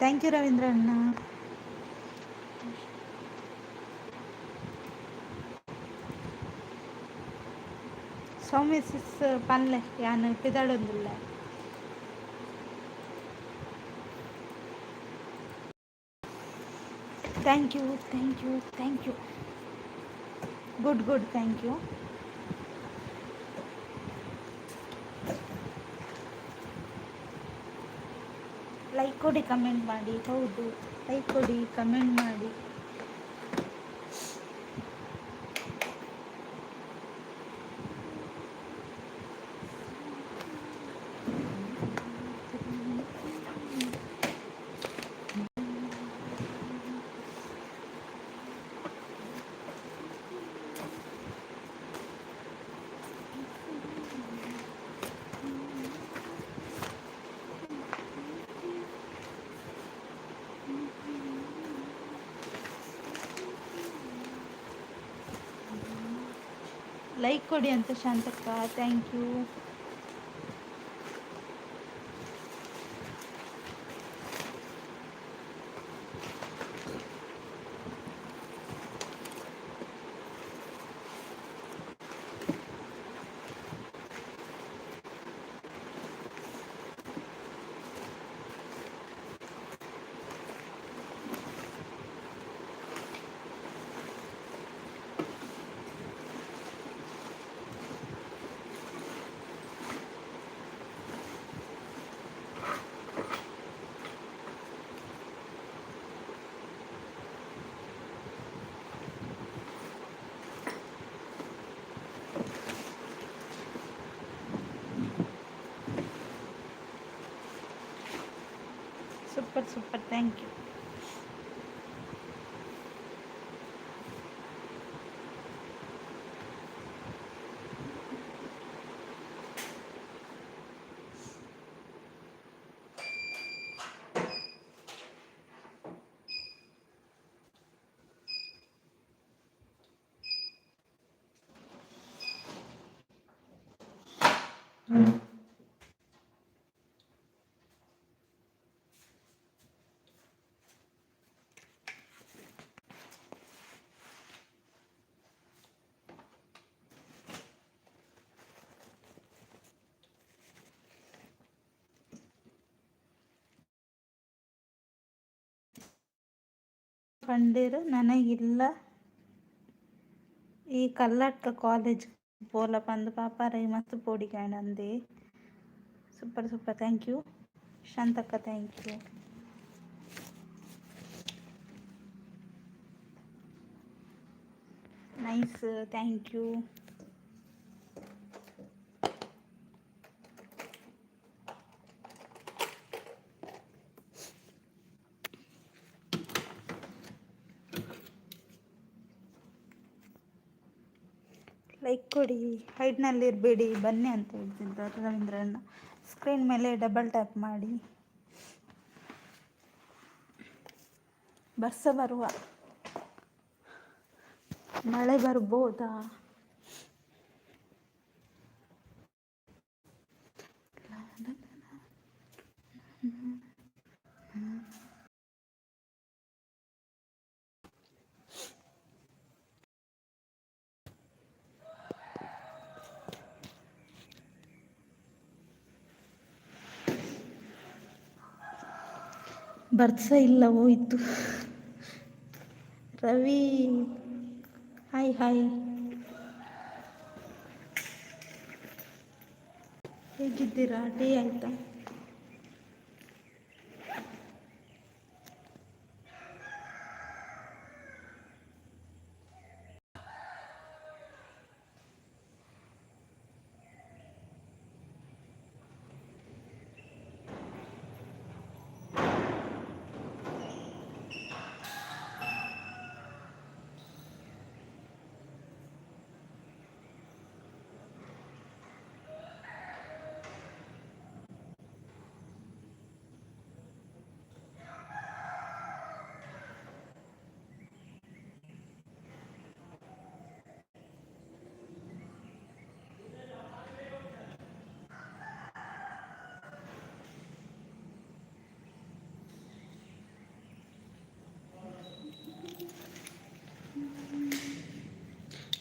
Thank you Ravindra ಅಣ್ಣ. ಸೌಮ್ಯ ಸಿಸ್ ಪನ್ಲೆ, ಯಾನ್ ಪಿದಡೊಂದುಲ್ಲೆ. Thank you, thank you, thank you. Good, good, thank you. Like ಕೊಡಿ, ಕಮೆಂಟ್ ಮಾಡಿ. ಹೌದು, ಲೈಕ್ ಕೊಡಿ, ಕಮೆಂಟ್ ಮಾಡಿ. ಲೈಕ್ ಕೊಡಿ ಅಂತ Shantakka. Thank you. Super, super, thank you. ಪಂಡೆರ್ ನನಗಿಲ್ಲ ಈ ಕಲ್ಲಡ್ಕ ಕಾಲೇಜ್ ಪೋಲ ಪಂದ್ ಪಾಪ ರೈ ಮಸ್ತ್ ಪೋಡಿಗೆ ಅಂದೆ. Super super, thank you Shantakka, thank you. Nice, thank you. Like ಕೊಡಿ, ಹೈಡ್ನಲ್ಲಿ ಇರಬೇಡಿ, ಬನ್ನಿ ಅಂತ ಹೇಳ್ತಿದ್ದಾರೆ ರವೀಂದ್ರಣ್ಣ. ಸ್ಕ್ರೀನ್ ಮೇಲೆ ಡಬಲ್ ಟ್ಯಾಪ್ ಮಾಡಿ. ಬರ್ಸ ಬರುವ, ಮಳೆ ಬರ್ಬೋದಾ? ಬರ್ಸ ಇಲ್ಲ, ಹೋಯಿತು. ರವಿ, ಹಾಯ್ ಹಾಯ್, ಹೇಗಿದ್ದೀರಾ? ಟೀ ಆಯಿತಾ?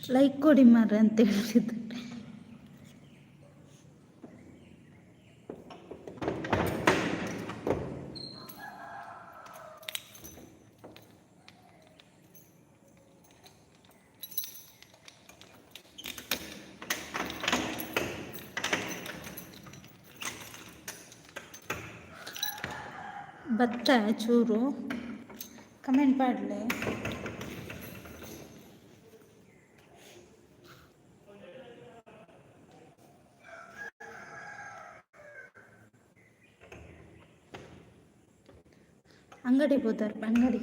ಲೈಕ್ ಕೊಡಿ ಮಾರ್ರೆ ಅಂತ ಹೇಳ್ತಿದ್ದಾರೆ. ಭತ್ತ ಚೂರು ಕಮೆಂಟ್ ಪಾಡ್ಲೆ. ಅಂಗಡಿ ಹೋದಾರ, ಅಂಗಡಿ.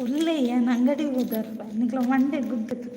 ಒಳ್ಳೆಯ ಅಂಗಡಿ ಹೋದಾರಪ್ಪ, ನಿಕ್ಲ ಮಂಡೆ ಗುದ್ದುತ್ತೆ.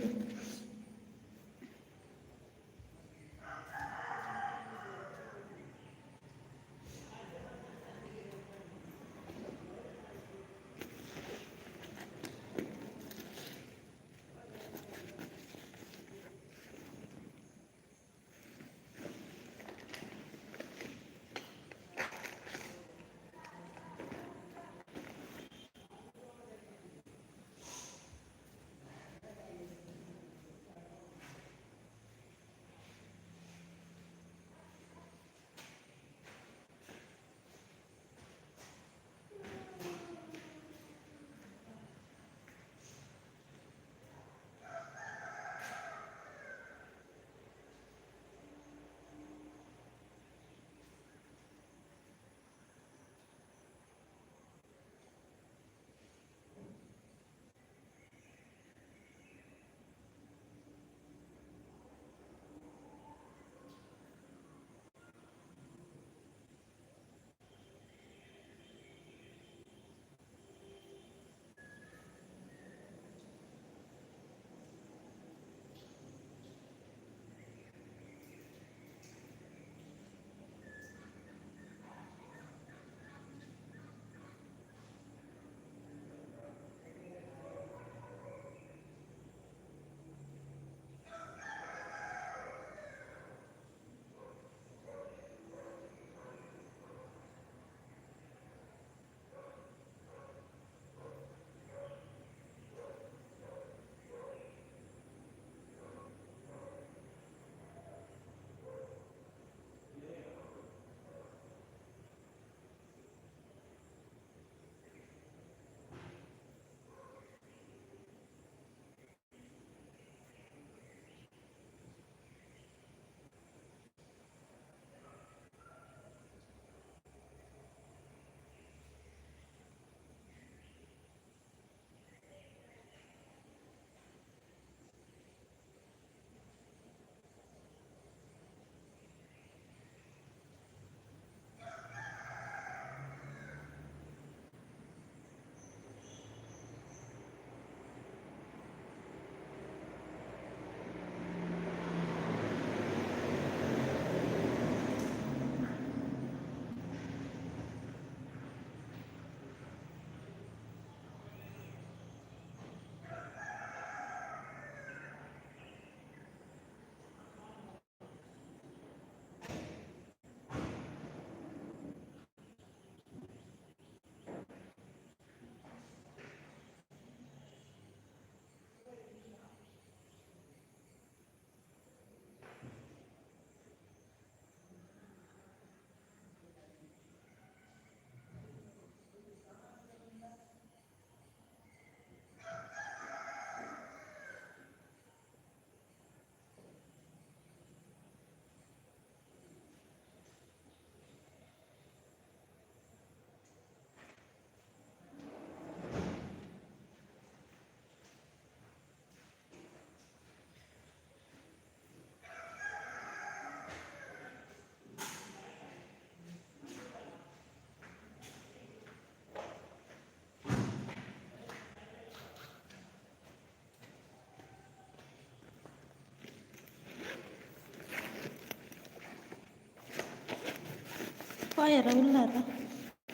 ಪೋಯರ ಉಲ್ಲಾರ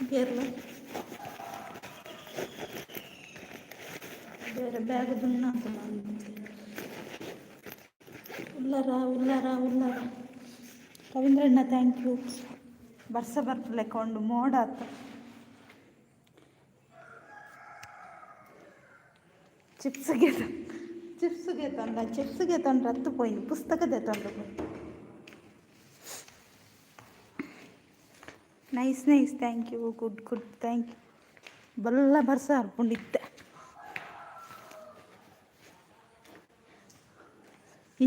ಬೇರ್ಲ ಬೇರೆ ಬ್ಯಾಗ್ ದುನ್ನ. ಉಲ್ಲಾರ ಉಲ್ಲಾರ ಉಲ್ಲಾರ? ರವೀಂದ್ರಣ್ಣ, thank you. ಬರ್ಸ ಬರ್ಪುಲೆಕ್ಕ ಉಂಡು, ಮೋಡ ಆತ. ಚಿಪ್ಸ್ಗೆ ಚಿಪ್ಸ್ಗೆ ತಂಡ ಚಿಪ್ಸ್ಗೆ ತಂಡ ಹತ್ತು ಪೋಯಿನ್ ಪುಸ್ತಕ ತಂಡ. Nice, nice, thank you. Good, good, thank you. ಬಲ್ಲ ಬರ್ಸ ಹರ್ಕೊಂಡಿದ್ದೆ.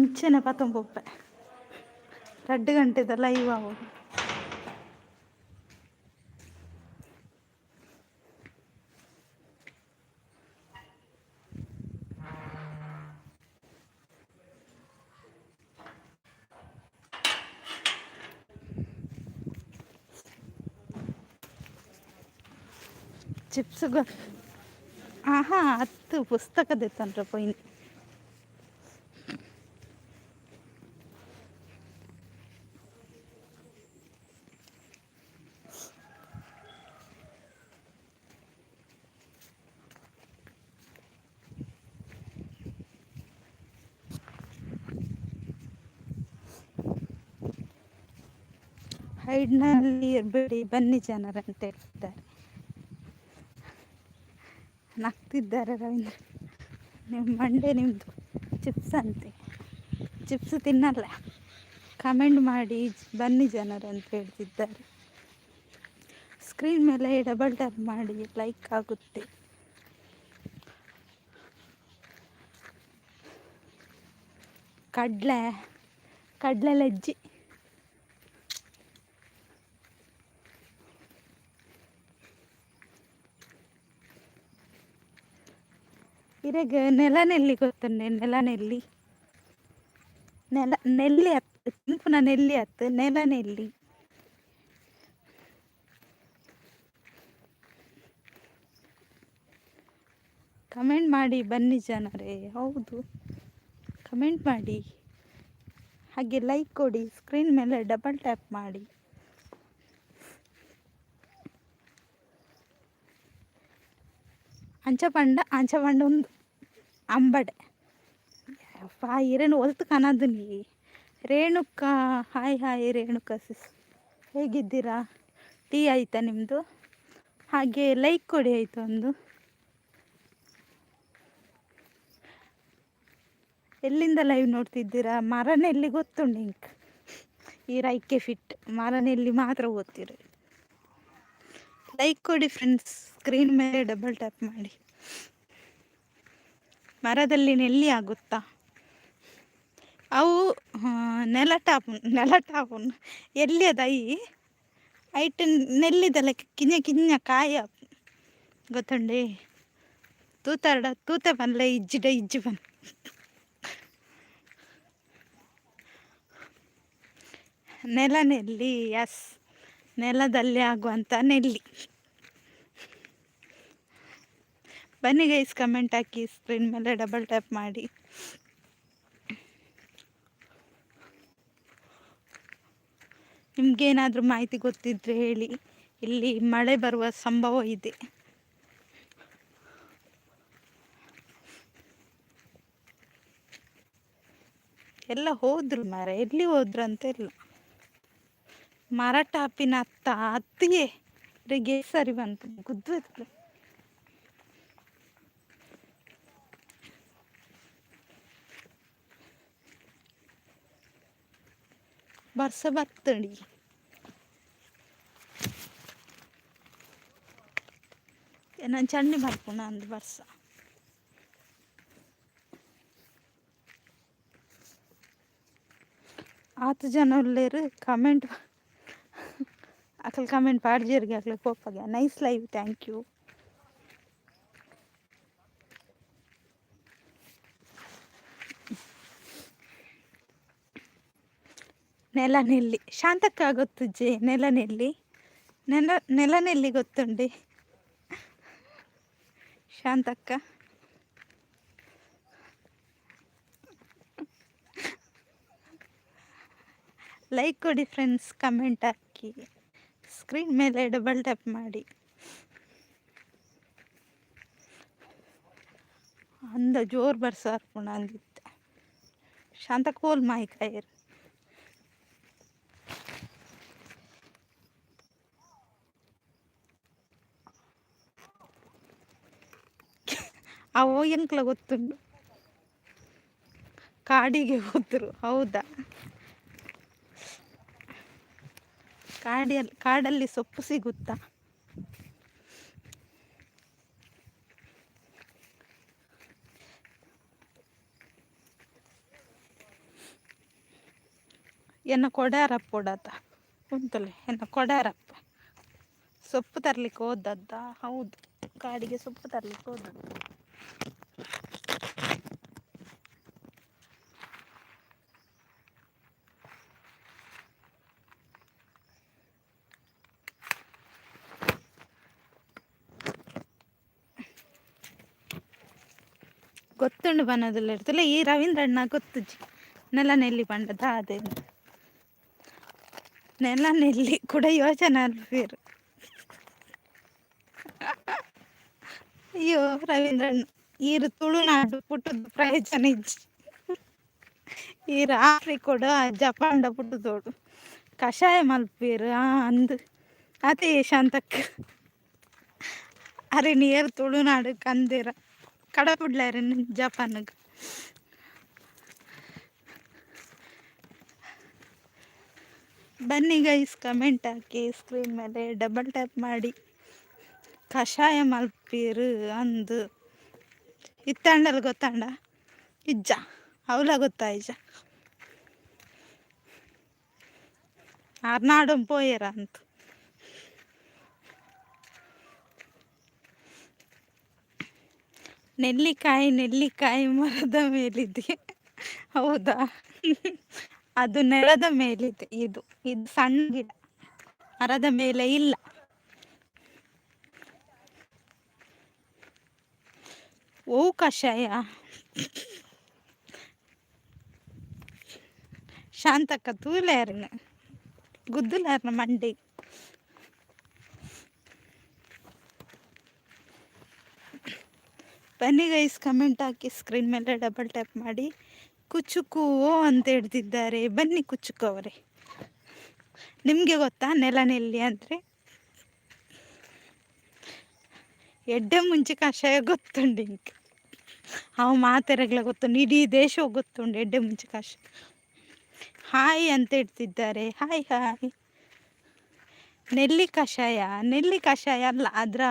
ಇಂಚೆನೆ ಪತ್ತೊಂಬೊಪ್ಪೆ 2 ಗಂಟೆದ ಲೈವ್ ಆವೊಡು. ಚಿಪ್ಸ್ ಆಹಾ ಹತ್ತು ಪುಸ್ತಕ ದೆತ್ತಂಡ್ರ ಪೋಯಿನಿ. ಹೈಡ್ನಲ್ಲಿ ಇರಬೇಡಿ, ಬನ್ನಿ ಜನರಂತ ಹೇಳ್ತಾರೆ. ನಗ್ತಿದ್ದಾರೆ ರವೀಂದ್ರ. ನಿಮ್ಮ ಮಂಡೆ ನಿಮ್ಮದು ಚಿಪ್ಸ್ ಅಂತೆ. ಚಿಪ್ಸ್ ತಿನ್ನಲ್ಲ. ಕಮೆಂಟ್ ಮಾಡಿ, ಬನ್ನಿ ಜನರು ಅಂತ ಹೇಳ್ತಿದ್ದಾರೆ. ಸ್ಕ್ರೀನ್ ಮೇಲೆ ಡಬಲ್ ಟ್ಯಾಪ್ ಮಾಡಿ, ಲೈಕ್ ಆಗುತ್ತೆ. ಕಡಲೆ ಕಡಲೆ ಲಜ್ಜಿ. ಇರೆಗ್ ನೆಲನೆಲ್ಲಿ ಗೊತ್ತುಂಡೆ? ನೆಲನೆಲ್ಲಿ, ನೆಲ ನೆಲ್ಲಿ ಅತ್ತು, ತಿನ್ಪುನ ನೆಲ್ಲಿ ಅತ್ತು, ನೆಲನೆಲ್ಲಿ. ಕಮೆಂಟ್ ಮಾಡಿ, ಬನ್ನಿ ಜನರೇ. ಹೌದು, ಕಮೆಂಟ್ ಮಾಡಿ, ಹಾಗೆ ಲೈಕ್ ಕೊಡಿ, ಸ್ಕ್ರೀನ್ ಮೇಲೆ ಡಬಲ್ ಟ್ಯಾಪ್ ಮಾಡಿ. ಅಂಚ ಪಂಡ, ಅಂಚ ಪಂಡ ಒಂದು ಅಂಬಡೆ. ಯಪ್ಪಾ, ಇರೇನು ಒಲ್ತು ಕನದು ನೀ. ರೇಣುಕಾ, ಹಾಯ್ ಹಾಯ್ ರೇಣುಕಾ ಸಿಸ್, ಹೇಗಿದ್ದೀರಾ? ಟೀ ಆಯಿತಾ ನಿಮ್ಮದು? ಹಾಗೆ ಲೈಕ್ ಕೊಡಿ, ಆಯಿತು ಒಂದು. ಎಲ್ಲಿಂದ ಲೈವ್ ನೋಡ್ತಿದ್ದೀರಾ? ಮರನೆಲ್ಲಿ ಗೊತ್ತುಂಡು ಇಂಕ್. ಈ ರೈಕೆ ಫಿಟ್ ಮರನೆಲ್ಲಿ ಮಾತ್ರ ಓದ್ತೀರಿ. ಲೈಕ್ ಕೊಡಿ ಫ್ರೆಂಡ್ಸ್, ಸ್ಕ್ರೀನ್ ಮೇಲೆ ಡಬಲ್ ಟ್ಯಾಪ್ ಮಾಡಿ. ಮರದಲ್ಲಿ ನೆಲ್ಲಿ ಆಗುತ್ತಾ? ಅವು ನೆಲ ಟಾಪ್, ನೆಲ ಟಾಪುನ್ ಎಲ್ಲಿ ದೈ ಐಟ್ ನೆಲ್ಲಿದ ಲೆಕ್ಕ ಕಿಂಜ ಕಿಂಜ ಕಾಯ ಗೊತ್ತುಂಡೆ. ತೂತಾರ್ಡ ತೂತೆ ಪನ್ಲೆ, ಇಜ್ಜಿಡ ಇಜ್ಜಿ ಪನ್. ನೆಲ ನೆಲ್ಲಿ, ಎಸ್, ನೆಲದಲ್ಲಿ ಆಗುವಂಥ ನೆಲ್ಲಿ. ಬನ್ನಿ ಗೈಸ್, ಕಮೆಂಟ್ ಹಾಕಿ, ಸ್ಕ್ರೀನ್ ಮೇಲೆ ಡಬಲ್ ಟ್ಯಾಪ್ ಮಾಡಿ. ನಿಮಗೇನಾದರೂ ಮಾಹಿತಿ ಗೊತ್ತಿದ್ದರೆ ಹೇಳಿ. ಇಲ್ಲಿ ಮಳೆ ಬರುವ ಸಂಭವ ಇದೆ. ಎಲ್ಲ ಹೋದ್ರು ಮರ, ಎಲ್ಲಿ ಹೋದ್ರು ಅಂತ ಇಲ್ಲ. ಮರ ಟಾಪಿನ ಅತ್ತ ಅತ್ತಿಗೆ ಸರಿ ಬಂತು ಗುದ್ದು. ಬರ್ಸ ಬರ್ತಡಿ. ನಾನು ಚಂಡಿ ಮಲ್ಪುಣ ಅಂದು ಬರ್ಸ. ಆತು ಜನ ಉಲ್ಲೇರು. ಕಮೆಂಟ್ ಅಕಲ್ ಕಮೆಂಟ್ ಪಾಡ್ಜೇರಿಗೆ ಅಕ್ಲೆ ಕೋಪಗೆ. Nice live, thank you. ನೆಲನೆಲ್ಲಿ ಶಾಂತಕ್ಕ ಗೊತ್ತುಜ್ಜೆ? ನೆಲನೆಲ್ಲಿ, ನೆಲ ನೆಲನೆಲ್ಲಿ ಗೊತ್ತುಂಡೆ ಶಾಂತಕ್ಕ? ಲೈಕ್ ಕೊಡಿ ಫ್ರೆಂಡ್ಸ್, ಕಮೆಂಟ್ ಹಾಕಿ. ಸ್ಕ್ರೀನ್ ಮೇಲೆ ಡಬಲ್ ಟ್ಯಾಪ್ ಮಾಡಿ. ಅಂದ ಜೋರು ಬರ್ಸ ಅರ್ಪುಣ ಅಂದಿತ್ತೆ. ಶಾಂತ ಕೋಲ್ ಮಾಯಿಕಾಯರು. ಅವು ಎಂಕ್ಲ ಗೊತ್ತುಂಡು, ಕಾಡಿಗೆ ಹೋದ್ರು. ಹೌದಾ? ಕಾಡಿಯಲ್ಲಿ ಕಾಡಲ್ಲಿ ಸೊಪ್ಪು ಸಿಗುತ್ತಾ? ಎನ್ನ ಕೊಡ್ಯಾರಪ್ಪ ಉಂತಲೆ, ಎನ್ನ ಕೊಡ್ಯಾರಪ್ಪ ಸೊಪ್ಪು ತರಲಿಕ್ಕೆ ಹೋದದ್ದ? ಹೌದು, ಕಾಡಿಗೆ ಸೊಪ್ಪು ತರಲಿಕ್ಕೆ ಹೋದದ್ದು. ಗೊತ್ತುಂಡು ಬನ್ನದಲ್ಲ ಇರ್ತಲ್ಲ ಈ ರವೀಂದ್ರಣ್ಣ ಗೊತ್ತುಜಿ. ನೆಲ ನೆಲ್ಲಿ ಪಂಡದ ಅದೇ ನೆಲ ನೆಲ್ಲಿ ಕೂಡ ಯೋಚನೆ ಅಲ್ಪೇರು. ಅಯ್ಯೋ ರವೀಂದ್ರಣ್ಣ, ಈರು ತುಳುನಾಡು ಪುಟ್ಟದ ಪ್ರಯೋಜನ ಇಜ್ಜಿ. ಈರು ಆಫ್ರಿಕೋಡು ಜಪಾನ್ಡ ಪುಟ್ಟದೋಡು. ಕಷಾಯ ಮಲ್ಪೇರು ಅಂದು ಅದೇ ಶಾಂತಕ್ಕ. ಅರೆ ನೀರು ತುಳುನಾಡು ಕಂದಿರ ಕಡಪುಡ್ಲಾರ ಜಪಾನ್ಗೆ. ಬನ್ನಿ ಗೈಸ್, ಕಮೆಂಟ್ ಹಾಕಿ, ಸ್ಕ್ರೀನ್ ಮೇಲೆ ಡಬಲ್ ಟ್ಯಾಪ್ ಮಾಡಿ. ಕಷಾಯ ಮಲ್ಪೀರು ಅಂದು ಇತ್ತಾಂಡಲ್ ಗೊತ್ತಾಂಡ ಇಜ್ಜ? ಅವಲ ಗೊತ್ತಾಯ್ಜ? ಅರ್ನಾಡು ಪೋಯೆರ ಅಂತ. ನೆಲ್ಲಿಕಾಯಿ ನೆಲ್ಲಿಕಾಯಿ ಮರದ ಮೇಲಿದೆ. ಹೌದಾ? ಅದು ನೆಲದ ಮೇಲಿದೆ. ಇದು ಇದು ಸಣ್ಣ ಗಿಡ, ಮರದ ಮೇಲೆ ಇಲ್ಲ. ಓ ಕಷಾಯ ಶಾಂತಕ್ಕ ತೂಲೇರ್ನ ಗುದ್ದುಲಾರ್ನ ಮಂಡಿ. ಬನ್ನಿ ಗೈಸ್, ಕಮೆಂಟ್ ಹಾಕಿ, ಸ್ಕ್ರೀನ್ ಮೇಲೆ ಡಬಲ್ ಟ್ಯಾಪ್ ಮಾಡಿ. ಕುಚುಕು ಓ ಅಂತ ಹಿಡ್ದಿದ್ದಾರೆ. ಬನ್ನಿ ಕುಚುಕು ಅವರೇ, ನಿಮಗೆ ಗೊತ್ತಾ ನೆಲ ನೆಲ್ಲಿ ಅಂದರೆ? ಎಡ್ಡೆ ಮುಂಚೆ ಕಷಾಯ ಗೊತ್ತುಂಡು ಇಂಕ್. ಅವು ಮಾತೆರೆಗ್ಲ ಗೊತ್ತುಂಡು, ಇಡೀ ದೇಶ ಗೊತ್ತುಂಡು ಎಡ್ಡೆ ಮುಂಚೆ ಕಷಾಯ. ಹಾಯ್ ಅಂತ ಇಡ್ತಿದ್ದಾರೆ. Hi hi. ನೆಲ್ಲಿ ಕಷಾಯ, ನೆಲ್ಲಿ ಕಷಾಯ ಅಲ್ಲ, ಅದರ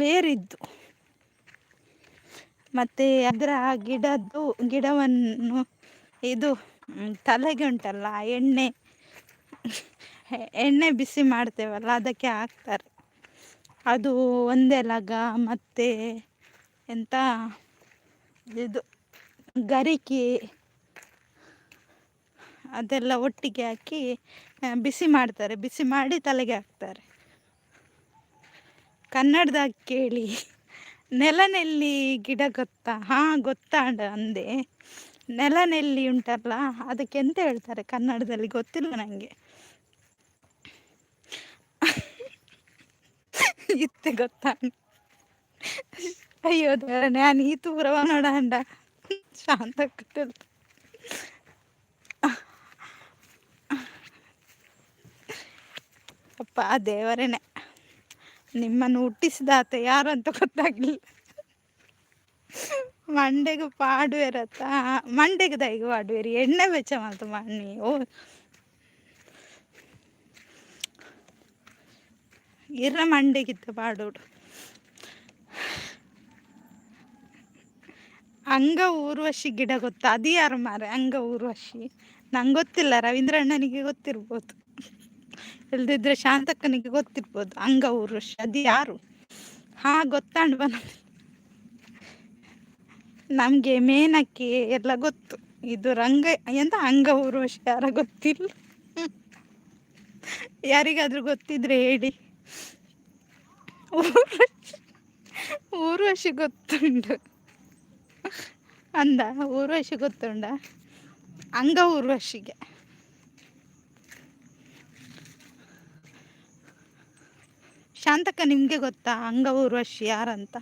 ಬೇರಿದ್ದು ಮತ್ತು ಅದರ ಗಿಡದ್ದು ಗಿಡವನ್ನು ಇದು ತಲೆಗೆ ಉಂಟಲ್ಲ, ಎಣ್ಣೆ ಎಣ್ಣೆ ಬಿಸಿ ಮಾಡ್ತೇವಲ್ಲ, ಅದಕ್ಕೆ ಹಾಕ್ತಾರೆ. ಅದು ಒಂದೇ ಲಗ ಮತ್ತು ಎಂತ ಇದು ಗರಿಕೆ ಅದೆಲ್ಲ ಒಟ್ಟಿಗೆ ಹಾಕಿ ಬಿಸಿ ಮಾಡ್ತಾರೆ. ಬಿಸಿ ಮಾಡಿ ತಲೆಗೆ ಹಾಕ್ತಾರೆ. ಕನ್ನಡದಾಗ ಕೇಳಿ. ನೆಲನೆಲ್ಲಿ ಗಿಡ ಗೊತ್ತಾ? ಹಾಂ, ಗೊತ್ತಾಂಡ ಅಂದೆ. ನೆಲನೆಲ್ಲಿ ಉಂಟಲ್ಲ, ಅದಕ್ಕೆ ಎಂತ ಹೇಳ್ತಾರೆ ಕನ್ನಡದಲ್ಲಿ ಗೊತ್ತಿಲ್ಲ ನನಗೆ. ಇತ್ತೆ ಗೊತ್ತಾ? ಅಯ್ಯೋ ದೇವರೇ, ನಾನು ಈ ತೂರವ ನೋಡಂಡ ಶಾಂತ. ಅಪ್ಪ ದೇವರೇನೆ, ನಿಮ್ಮನ್ನು ಹುಟ್ಟಿಸಿದಾತ ಯಾರು ಅಂತ ಗೊತ್ತಾಗ್ಲಿಲ್ಲ. ಮಂಡೆಗೆ ಪಾಡುವೆರತ್ತ? ಮಂಡೆಗೆ ದೈಗ ಪಾಡುವೆರಿ? ಎಣ್ಣೆ ಬೆಚ್ಚ ಮಲ್ತು ಮಣ್ಣಿ. ಓ ಇರ ಮಂಡೆಗಿತ್ತ ಪಾಡೋಡು. ಅಂಗ ಊರ್ವಶಿ ಗಿಡ ಗೊತ್ತಾ? ಅದು ಯಾರು ಮಾರೆ ಅಂಗ ಊರ್ವಶಿ? ನಂಗೆ ಗೊತ್ತಿಲ್ಲ, ರವೀಂದ್ರಣ್ಣನಿಗೆ ಗೊತ್ತಿರ್ಬೋದು, ಇಲ್ದಿದ್ರೆ ಶಾಂತಕ್ಕನಿಗೆ ಗೊತ್ತಿರ್ಬೋದು. ಅಂಗ ಊರ್ವಶಿ ಅದು ಯಾರು? ಹಾ, ಗೊತ್ತಾಂಡ್ ಬನ. ನಮಗೆ ಮೇನಕ್ಕೆ ಎಲ್ಲ ಗೊತ್ತು. ಇದು ರಂಗ ಎಂತ ಅಂಗ ಊರ್ವಶಿ ಯಾರ ಗೊತ್ತಿಲ್ಲ. ಯಾರಿಗಾದ್ರೂ ಗೊತ್ತಿದ್ರೆ ಹೇಳಿ. ಊರ್ವಶಿ ಊರ್ವಶಿ ಗೊತ್ತುಂಟು ಅಂದ. ಊರ್ವಶಿ ಗೊತ್ತುಂಡ? ಅಂಗ ಊರ್ವಶಿಗೆ. ಶಾಂತಕ್ಕ, ನಿಮಗೆ ಗೊತ್ತಾ ಅಂಗ ಊರ್ವಶಿ ಯಾರಂತ?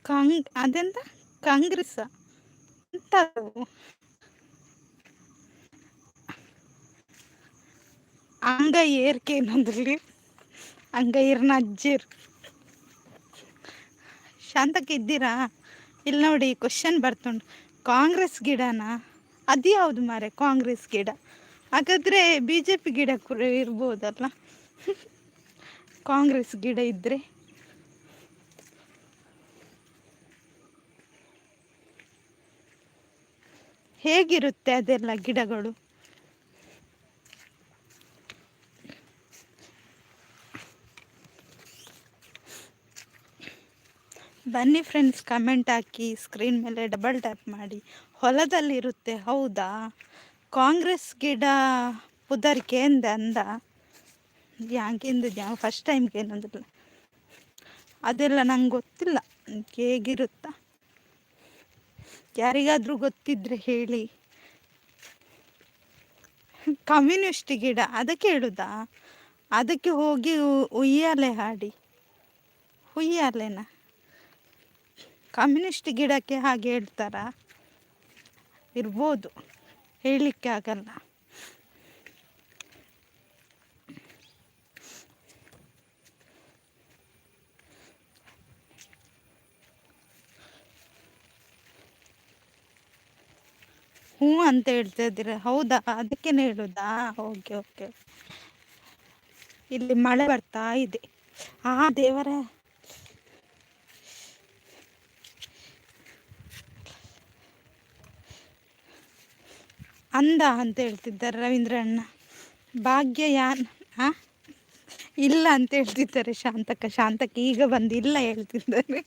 ಕಾಂಗ್ ಅದೆಂತ, ಕಾಂಗ್ರೆಸ್ ಅಂತ. ಅಂಗ ಏರ್ಕೇನಂದ್ರಲ್ಲಿ ಅಂಗ ಇರ್ನ ಅಜ್ಜಿರ್. ಶಾಂತಕ್ಕ ಇದ್ದೀರಾ? ಇಲ್ಲಿ ನೋಡಿ, ಕ್ವಶನ್ ಬರ್ತುಂಟು. ಕಾಂಗ್ರೆಸ್ ಗಿಡನಾ? ಅದು ಯಾವುದು ಮಾರೆ ಕಾಂಗ್ರೆಸ್ ಗಿಡ? ಹಾಗಾದರೆ ಬಿಜೆಪಿ ಗಿಡ ಕೂಡ ಇರ್ಬೋದಲ್ಲ ಕಾಂಗ್ರೆಸ್ ಗಿಡ ಇದ್ದರೆ. ಹೇಗಿರುತ್ತೆ ಅದೆಲ್ಲ ಗಿಡಗಳು? ಬನ್ನಿ ಫ್ರೆಂಡ್ಸ್, ಕಮೆಂಟ್ ಹಾಕಿ, ಸ್ಕ್ರೀನ್ ಮೇಲೆ ಡಬಲ್ ಟ್ಯಾಪ್ ಮಾಡಿ. ಹೊಲದಲ್ಲಿರುತ್ತೆ, ಹೌದಾ? ಕಾಂಗ್ರೆಸ್ ಗಿಡ ಪುದರ್ಕೆ ಎಂದ ಅಂದ ಯಾಂಕಿಂದ ಫಸ್ಟ್ ಟೈಮ್ ಏನಂದಿಲ್ಲ. ಅದೆಲ್ಲ ನಂಗೆ ಗೊತ್ತಿಲ್ಲ ಹೇಗಿರುತ್ತಾ. ಯಾರಿಗಾದರೂ ಗೊತ್ತಿದ್ದರೆ ಹೇಳಿ. ಕಮ್ಯುನಿಸ್ಟ್ ಗಿಡ ಅದಕ್ಕೆ ಹೇಳುದಾ? ಅದಕ್ಕೆ ಹೋಗಿ ಉಯ್ಯಾಲೆ ಹಾಡಿ. ಉಯ್ಯಾಲೆನಾ? ಕಮ್ಯುನಿಸ್ಟ್ ಗಿಡಕ್ಕೆ ಹಾಗೆ ಹೇಳ್ತಾರಾ? ಇರ್ಬೋದು, ಹೇಳಲಿಕ್ಕೆ ಆಗಲ್ಲ. ಹ್ಞೂ ಅಂತ ಹೇಳ್ತಾ ಇದ್ದೀರಾ, ಹೌದಾ? ಅದಕ್ಕೇನೆ ಹೇಳುದಾ? Okay okay. ಇಲ್ಲಿ ಮಳೆ ಬರ್ತಾ ಇದೆ. ಆ ದೇವರೇ, ಅಂದ ಅಂತ ಹೇಳ್ತಿದ್ದಾರೆ ರವೀಂದ್ರ ಅಣ್ಣ. ಭಾಗ್ಯ ಯಾನ್ ಹಾಂ ಇಲ್ಲ ಅಂತ ಹೇಳ್ತಿದ್ದಾರೆ ಶಾಂತಕ್ಕ. ಶಾಂತಕ್ಕ ಈಗ ಬಂದು ಇಲ್ಲ ಹೇಳ್ತಿದ್ದಾರೆ.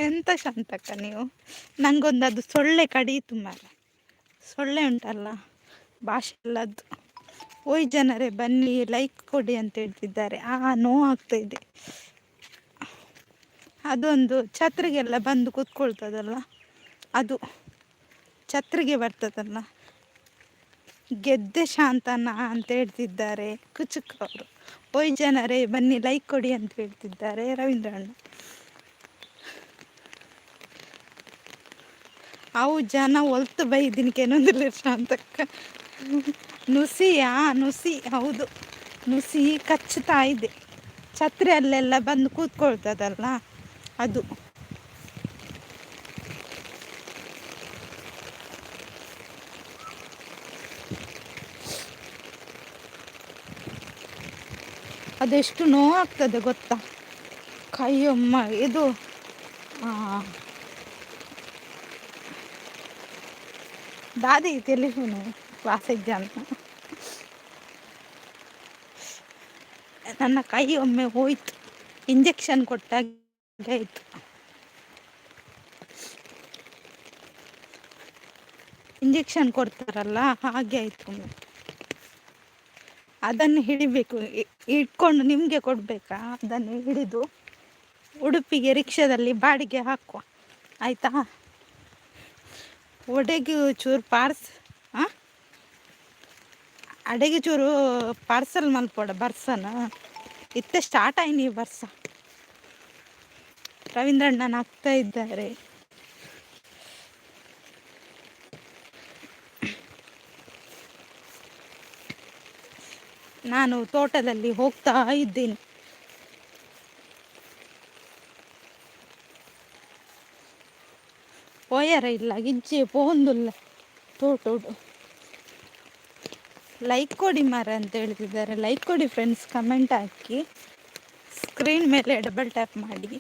ಎಂತ ಶಾಂತಕ್ಕ ನೀವು? ನನಗೊಂದು ಅದು ಸೊಳ್ಳೆ ಕಡೀತು ಮಾರ್ರೆ. ಸೊಳ್ಳೆ ಉಂಟಲ್ಲ, ಭಾಷೆ ಅಲ್ಲದ್ದು. ಓಯ್ ಜನರೇ ಬನ್ನಿ, ಲೈಕ್ ಕೊಡಿ ಅಂತ ಹೇಳ್ತಿದ್ದಾರೆ. ಆ ನೋವು ಆಗ್ತಾ ಇದೆ. ಅದೊಂದು ಛತ್ರಿಗೆಲ್ಲ ಬಂದು ಕೂತ್ಕೊಳ್ತದಲ್ಲ, ಅದು ಛತ್ರಿಗೆ ಬರ್ತದಲ್ಲ. ಗೆದ್ದೆ ಶಾಂತನ ಅಂತ ಹೇಳ್ತಿದ್ದಾರೆ ಕುಚುಕ್ ಅವರು. ಓಯ್ ಜನರೇ ಬನ್ನಿ, ಲೈಕ್ ಕೊಡಿ ಅಂತ ಹೇಳ್ತಿದ್ದಾರೆ ರವೀಂದ್ರಣ್ಣ. ಅವು ಜನ ಒಲ್ತು ಬೈದಿನಕೇನೊಂದಿಲ್ಲ ಶಾಂತಕ್ಕ. ನುಸಿಯಾ? ನುಸಿ, ಹೌದು, ನುಸಿ ಕಚ್ಚುತ್ತಾ ಇದೆ. ಛತ್ರಿ ಅಲ್ಲೆಲ್ಲ ಬಂದು ಕೂತ್ಕೊಳ್ತದಲ್ಲ ಅದು. ಅದೆಷ್ಟು ನೋವಾಗ್ತದೆ ಗೊತ್ತಾ? ಕೈಯಮ್ಮ, ಇದು ದಾದಿ ಟೆಲಿಫೋನು ಕ್ಲಾಸ್ ಎಕ್ಸಾಮ್. ನನ್ನ ಕೈ ಒಮ್ಮೆ ಹೋಯ್ತು, ಇಂಜೆಕ್ಷನ್ ಕೊಟ್ಟಾಗ ಆಯಿತು. ಇಂಜೆಕ್ಷನ್ ಕೊಡ್ತಾರಲ್ಲ ಹಾಗೆ ಆಯಿತು ಒಮ್ಮೆ. ಅದನ್ನು ಹಿಡಿಬೇಕು, ಇಟ್ಕೊಂಡು ನಿಮಗೆ ಕೊಡಬೇಕಾ? ಅದನ್ನು ಹಿಡಿದು ಉಡುಪಿಗೆ ರಿಕ್ಷಾದಲ್ಲಿ ಬಾಡಿಗೆ ಹಾಕುವ, ಆಯಿತಾ? ಒಡೆಗೆ ಚೂರು ಪಾರ್ಸ್ ಹಾಂ ಅಡೆಗೆ ಚೂರು ಪಾರ್ಸಲ್ ಮಲ್ಪೊಡ ಬರ್ಸನ. ಇತ್ತೆ ಸ್ಟಾರ್ಟ್ ಆಯ್ನಿ ಬರ್ಸ. ರವೀಂದ್ರಣ್ಣನ ಆಗ್ತಾ ಇದ್ದಾರೆ. ನಾನು ತೋಟದಲ್ಲಿ ಹೋಗ್ತಾ ಇದ್ದೀನಿ. ಪೋಯರ ಇಲ್ಲ ಗಿಜ್ಜೆ ಪೋಂದುಲ್ಲ ತೋಟೋಡು. ಲೈಕ್ ಕೊಡಿ ಮಾರ ಅಂತ ಹೇಳ್ತಿದ್ದಾರೆ. ಲೈಕ್ ಕೊಡಿ ಫ್ರೆಂಡ್ಸ್, ಕಮೆಂಟ್ ಹಾಕಿ, ಸ್ಕ್ರೀನ್ ಮೇಲೆ ಡಬಲ್ ಟ್ಯಾಪ್ ಮಾಡಿ.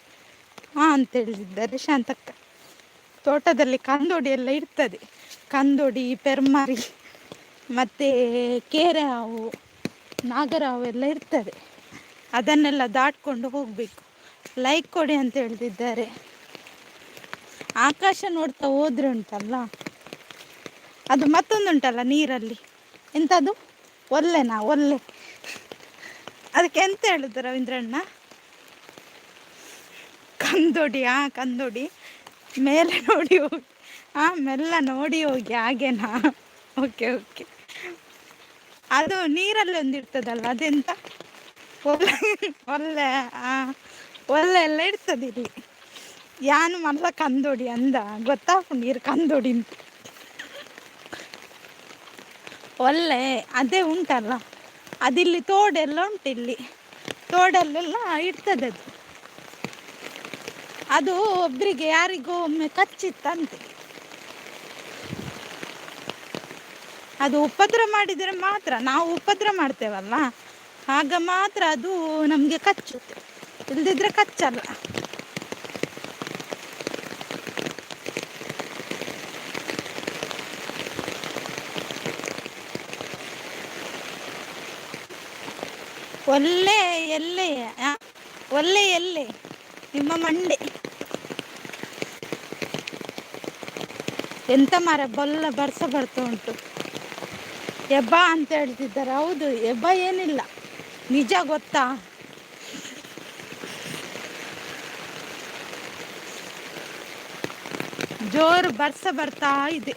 ಹಾಂ ಅಂತ ಹೇಳ್ತಿದ್ದಾರೆ ಶಾಂತಕ್ಕ. ತೋಟದಲ್ಲಿ ಕಂದೋಡಿ ಎಲ್ಲ ಇರ್ತದೆ. ಕಂದೋಡಿ, ಪೆರ್ಮಾರಿ, ಮತ್ತು ಕೇರೆ ಹಾವು, ನಾಗರಹಾವು ಎಲ್ಲ ಇರ್ತದೆ. ಅದನ್ನೆಲ್ಲ ದಾಟ್ಕೊಂಡು ಹೋಗಬೇಕು. ಲೈಕ್ ಕೊಡಿ ಅಂತ ಹೇಳ್ತಿದ್ದಾರೆ. ಆಕಾಶ ನೋಡ್ತಾ ಹೋದ್ರೆ ಉಂಟಲ್ಲ, ಅದು ಮತ್ತೊಂದುಂಟಲ್ಲ ನೀರಲ್ಲಿ, ಎಂಥದ್ದು? ಒಲ್ಲೆನಾ? ಒಲ್ಲೆ. ಅದಕ್ಕೆ ಎಂತ ಹೇಳುದು ರವೀಂದ್ರಣ್ಣ? ಕಂದೋಡಿ. ಆ ಕಂದೋಡಿ ಮೇಲೆ ನೋಡಿ ಹೋಗಿ, ಹಾಂ ಮೆಲ್ಲ ನೋಡಿ ಹೋಗಿ, ಹಾಗೇನಾ? Okay okay. ಅದು ನೀರಲ್ಲಿ ಒಂದು ಇರ್ತದಲ್ಲ, ಅದೆಂತ? ಒಳ್ಳೆ ಒಳ್ಳೆ, ಒಳ್ಳೆ ಎಲ್ಲ ಇರ್ತದೆ ಇಲ್ಲಿ. ಯಾನು ಮಲ್ಲ ಕಂದೋಡಿ ಅಂದ ಗೊತ್ತಾಪುಂಡು ನೀರು ಕಂದೋಡಿ ಅಂತ. ಒಳ್ಳೆ ಅದೇ ಉಂಟಲ್ಲ, ಅದಿಲ್ಲಿ ತೋಡೆಲ್ಲ ಉಂಟು, ಇಲ್ಲಿ ತೋಡಲ್ಲೆಲ್ಲ ಇರ್ತದೆ ಅದು. ಅದು ಒಬ್ಬರಿಗೆ ಯಾರಿಗೋ ಒಮ್ಮೆ ಕಚ್ಚಿತ್ತಂತೆ. ಅದು ಉಪದ್ರ ಮಾಡಿದರೆ ಮಾತ್ರ, ನಾವು ಉಪದ್ರ ಮಾಡ್ತೇವಲ್ಲ, ಆಗ ಮಾತ್ರ ಅದು ನಮಗೆ ಕಚ್ಚುತ್ತೆ, ಇಲ್ದಿದ್ರೆ ಕಚ್ಚಲ್ಲ. ಒಳ್ಳೆ ಎಲ್ಲೆ, ಒಳ್ಳೆ ಎಲ್ಲೆ ನಿಮ್ಮ ಮಂಡೆ. ಎಂತ ಮಾರ ಬೊಲ್ಲ ಬರ್ಸ ಬರ್ತಾ ಉಂಟು. ಎಬ್ಬ ಅಂತ ಹೇಳ್ತಿದ್ದಾರೆ. ಹೌದು, ಎಬ್ಬ ಏನಿಲ್ಲ, ನಿಜ ಗೊತ್ತಾ? ಜೋರು ಬರ್ಸ ಬರ್ತಾ ಇದೆ.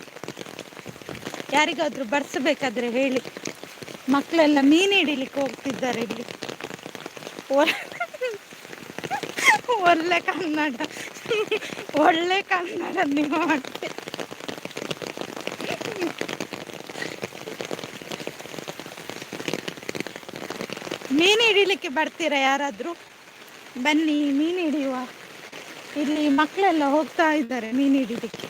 ಯಾರಿಗಾದ್ರೂ ಬರ್ಸಬೇಕಾದ್ರೆ ಹೇಳಿ. ಮಕ್ಕಳೆಲ್ಲ ಮೀನು ಹಿಡಿಲಿಕ್ಕೆ ಹೋಗ್ತಿದ್ದಾರೆ ಇಲ್ಲಿ. ಒಳ್ಳೆ ಕನ್ನಡ, ಒಳ್ಳೆ ಕನ್ನಡ ನೀವು ಮಾಡ್ತೀರಿ. ಮೀನು ಹಿಡಿಲಿಕ್ಕೆ ಬರ್ತೀರಾ ಯಾರಾದರೂ? ಬನ್ನಿ ಮೀನು ಹಿಡಿಯುವ. ಇಲ್ಲಿ ಮಕ್ಕಳೆಲ್ಲ ಹೋಗ್ತಾ ಇದ್ದಾರೆ ಮೀನು ಹಿಡಿಲಿಕ್ಕೆ.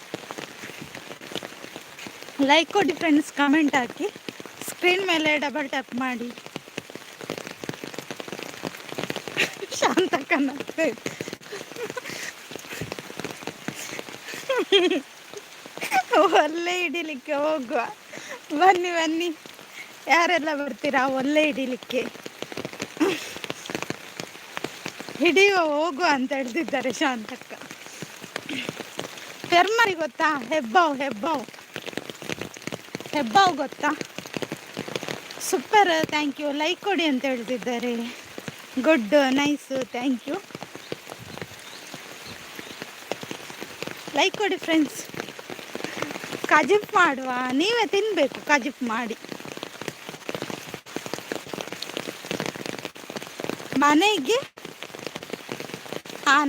ಲೈಕ್ ಕೊಡಿ ಫ್ರೆಂಡ್ಸ್, ಕಮೆಂಟ್ ಹಾಕಿ, ಸ್ಕ್ರೀನ್ ಮೇಲೆ ಡಬಲ್ ಟ್ಯಾಪ್ ಮಾಡಿ. ಶಾಂತಕ್ಕನ ಒಲ್ಲೆ ಹಿಡಿಲಿಕ್ಕೆ ಹೋಗುವ, ಬನ್ನಿ ಬನ್ನಿ. ಯಾರೆಲ್ಲ ಬರ್ತೀರಾ ಒಲ್ಲೆ ಹಿಡಿಲಿಕ್ಕೆ? ಹಿಡಿಯುವ ಹೋಗುವ ಅಂತ ಹೇಳ್ತಿದ್ದಾರೆ ಶಾಂತಕ್ಕ. ಪೆರ್ಮರಿ ಗೊತ್ತಾ? ಹೆಬ್ಬಾವು, ಹೆಬ್ಬಾವು, ಹೆಬ್ಬಾವು ಗೊತ್ತಾ? Super, thank you. Like ಕೊಡಿ ಅಂತ ಹೇಳ್ತಿದ್ದಾರೆ. Good, nice, thank you. Like ಕೊಡಿ ಫ್ರೆಂಡ್ಸ್. ಕಜಿಪ್ ಮಾಡುವ, ನೀವೇ ತಿನ್ನಬೇಕು ಕಜಿಪ್ ಮಾಡಿ. ಮನೆಗೆ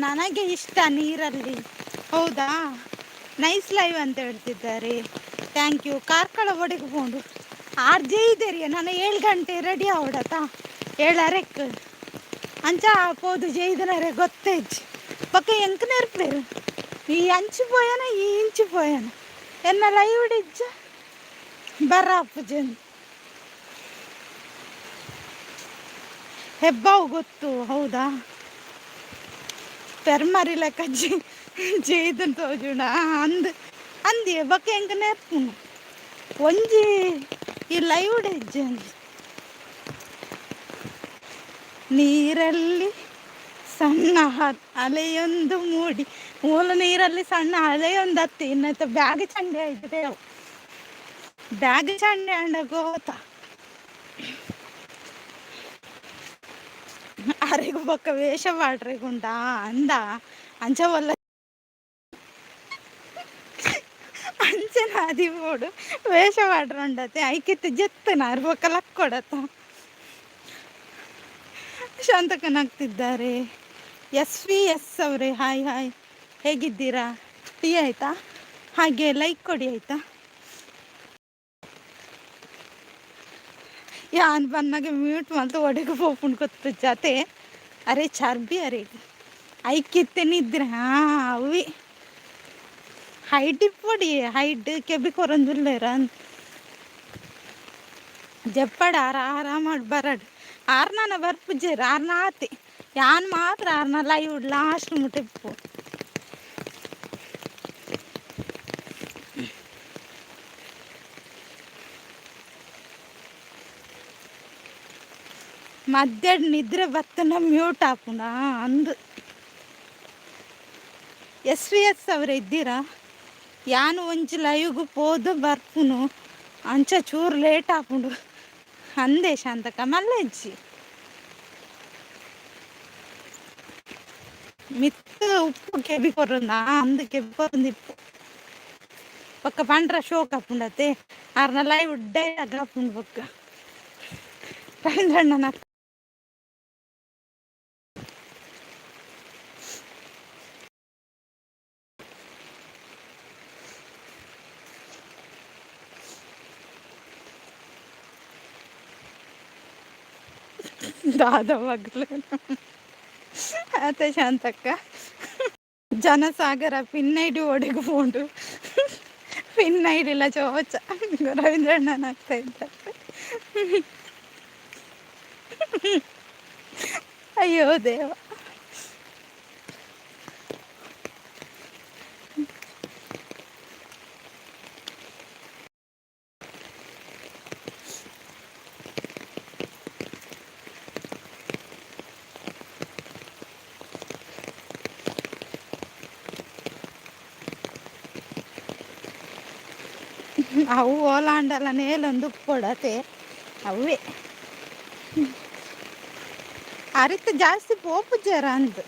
ನನಗೆ ಇಷ್ಟ ನೀರಲ್ಲಿ. ಹೌದಾ? ನೈಸ್ ಲೈವ್ ಅಂತ ಹೇಳ್ತಿದ್ದಾರೆ. Thank you. Karkala ಒಡೆಗೆ ಆರು ಜೈದೇರಿ ನಾನು 7 ಗಂಟೆ ರೆಡಿ ಆವಡತ, ಏಳರೆಕ್ ಅಂಚ ಪೋದು ಜೈದನರೆ ಗೊತ್ತೇಜ್ ಪಕ್ಕ ಎಂಕ್ ನೆರ್ಪೇರು. ಈ ಅಂಚು ಪೋಯನ, ಈ ಇಂಚು ಪೋಯನ, ಎನ್ನ ಲೈವ್ ಇಜ್ಜ ಬರಾಪುಜನ್. ಹೆಬ್ಬಾವು ಗೊತ್ತು? ಹೌದಾ? ಪೆರ್ಮರಿ ಲೆಕ್ಕ ಜೇದನ್ ತೋಜುಣ ಅಂದ್ ಅಂದಿಯೇ ಬೊಕ್ಕ ಎಂಕ್ ನೆರ್ಪುನು ಒಂಜಿ ಈ ಲೈವ್ ಇಜ್ಜ. ನೀರಲ್ಲಿ ಸಣ್ಣ ಅಲೆಯೊಂದು ಮೂಡಿ, ಮೂಲ ನೀರಲ್ಲಿ ಸಣ್ಣ ಅಲೆಯೊಂದು ಹತ್ತಿ ಇನ್ನತ್ತ ಬ್ಯಾಗ್ ಚಂಡೆ ಆಯ್ತದೆ. ಬ್ಯಾಗ್ ಚಂಡೆ ಅಂಡ ಗೋತ ಅರೆಗು ಬೊಕ್ಕ ವೇಷ ಪಾಡ್ರೆಗುಂಡ ಅಂದ ಅಂಚ ಒಲ್ಲ ಅಂಚನ ಅದಿ ಬೋಡು ವೇಷ ಪಾಡ್ರುಂಡತೆ ಐಕಿತ್ತು ಜೆತ್ತನ ಅರ್ ಬೊಕ್ಕ ಲಕ್ಕೊಡತ. ಶಾಂತಕನಾಗ್ತಿದ್ದಾರೆ. ಎಸ್ ವಿ ಎಸ್ ಅವರೇ, ಹಾಯ್ ಹಾಯ್, ಹೇಗಿದ್ದೀರಾ? ಟೀ ಆಯಿತಾ? ಹಾಗೆ ಲೈಕ್ ಕೊಡಿ ಆಯಿತಾ? ಯಾನ್ ಬನ್ನಾಗ ಮ್ಯೂಟ್ ಮಲ್ತು ಒಡೆಗೆ ಪೋಪುಂಡು ಗೊತ್ತು ಜಾತೆ. ಅರೆ ಚರ್ಬಿ ಅರೆ ಐಕಿತ್ತೆ ನಿದ್ರೆ. ಹಾಂ ಅವಿ ಹೈಟ್ ಇಪ್ಪೊಡಿ, ಹೈಟ್ ಕೆಬಿ ಕೊರೊಂದುಲ್ಲೆರ್ ಜಪ್ಪಡ ಆರ ಆರಾಮಾಡ್ ಬರಡ್. ಆರ್ನನ ಬರ್ಪುಜೆರ್, ಆರ್ನ ಆತೆ ಯಾನ್ ಮಾತ್ರ ಆರ್ನ ಲೈವ್ ಲಾಸ್ಟ್ ಮುಟ ಇಪ್ಪು. ಮಧ್ಯಾಹ್ನ ನಿದ್ರೆ ಬತ್ತನ ಮ್ಯೂಟ್ ಆಪುಂಡ ಅಂದು. ಎಸ್ ವಿ ಎಸ್ ಅವರೇ ಇದ್ದೀರಾ? ಯಾನು ಒಂಜಿ ಲೈವ್ಗು ಪೋದು ಬರ್ಪುನು, ಅಂಚ ಚೂರು ಲೇಟ್ ಆಪುಂಡು ಅಂದೆ ಶಾಂತಕ್ಕ. ಮಲ್ಲೆಜ್ಜಿ ಮಿತ್ತು ಉಪ್ಪು ಕೆಬಿ ಕೊರಂದ ಅಂದು ಕೆಬಿ ಕೊರಂದು ಇಪ್ಪು ಪಕ್ಕ ಪಂಡ್ರ ಶೋಕ್ ಆಪುಂಡತೆ. ಆರ್ನ ಲೈವ್ ಡೈಲಾಗ್ ಆಪುಂಡು ಬೊಕ್ಕ. ರವೀಂದ್ರಣ್ಣನ. ದಾದ ಮಗ್ಲು ಅತ್ತೆ ಶಾಂತಕ್ಕ. ಜನಸಾಗರ ಪಿನ್ನೈಡು ಒಡೆಗು ಪೋಂಡು, ಪಿನ್ನೈಡಿಲ್ಲ ಚೋಚ. ರವೀಂದ್ರಣ್ಣನ ಆಗ್ತಾ ಇದ್ದಾರೆ. ಅಯ್ಯೋ ದೇವ. ಅವು ಓಲಾಂಡಲ ನೇಲೊಂದು ಉಪ್ಪೊಡತೆ ಅವೇ. ಅರಿತ ಜಾಸ್ತಿ ಪೋಪುಜಾರ ಅಂದ್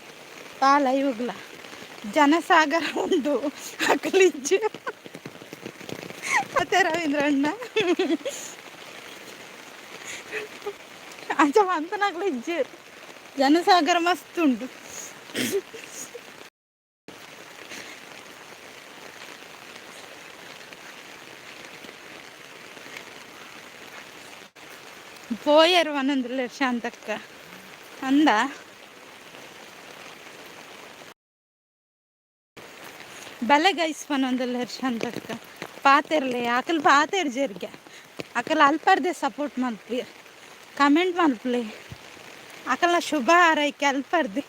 ಪಾಲ ಇವುಗ್ಲ. ಜನಸಾಗರ ಉಂಡು, ಅಕಲಿಜ್ಜು. ಮತ್ತೆ ರವೀಂದ್ರಣ್ಣ ಅಂಚ ಮಂತನಾಗ್ಲ ಇಜ್ಜು. ಜನಸಾಗರ ಮಸ್ತ್ ಉಂಡು. ಪೋಯೆರ್ ಪನೊಂದುಲ್ಲೆರ್ ಶಾಂತಕ್ಕ ಅಂದ. ಬಲೆ ಗೈಸ್ ಪನೊಂದುಲ್ಲೆರ್ ಶಾಂತಕ್ಕ. ಪಾತೆರ್ಲೆ, ಅಕಲ್ ಪಾತೆರ್ಜೆರ್ಗೆ. ಅಕಲ್ ಅಲ್ಪರ್ದೆ ಸಪೋರ್ಟ್ ಮಲ್ಪುವೆರ್. ಕಮೆಂಟ್ ಮಲ್ಪುಲೆ. ಅಕಲ್ನ ಶುಭ ಹಾರೈಕೆ ಅಲ್ಪರ್ದೆ.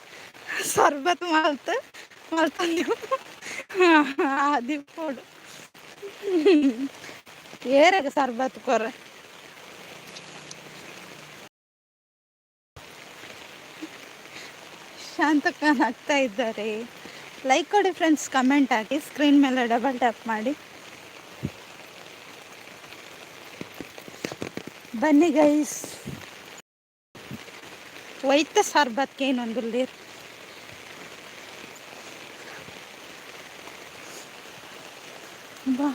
ಸರ್ಬತ್ ಮಲ್ತ್ ಮಲ್ತೊಂದು ಆದಿಪ್ಪೊಡು. ಏರೆಗ್ ಸರ್ಬತ್ ಕೊರ್ರೆ? ಶಾಂತಕ್ಕ ನಗ್ತಾ ಇದ್ದಾರೆ. ಲೈಕ್ ಕೊಡಿ ಫ್ರೆಂಡ್ಸ್, ಕಮೆಂಟ್ ಹಾಕಿ, ಸ್ಕ್ರೀನ್ ಮೇಲೆ ಡಬಲ್ ಟ್ಯಾಪ್ ಮಾಡಿ. ಬನ್ನಿ ಗೈಸ್. ಒಯ್ತ ಸರ್ಬತ್ಗೆ ಏನೊಂದುಲ್ಲೇರ್? ಬಾ.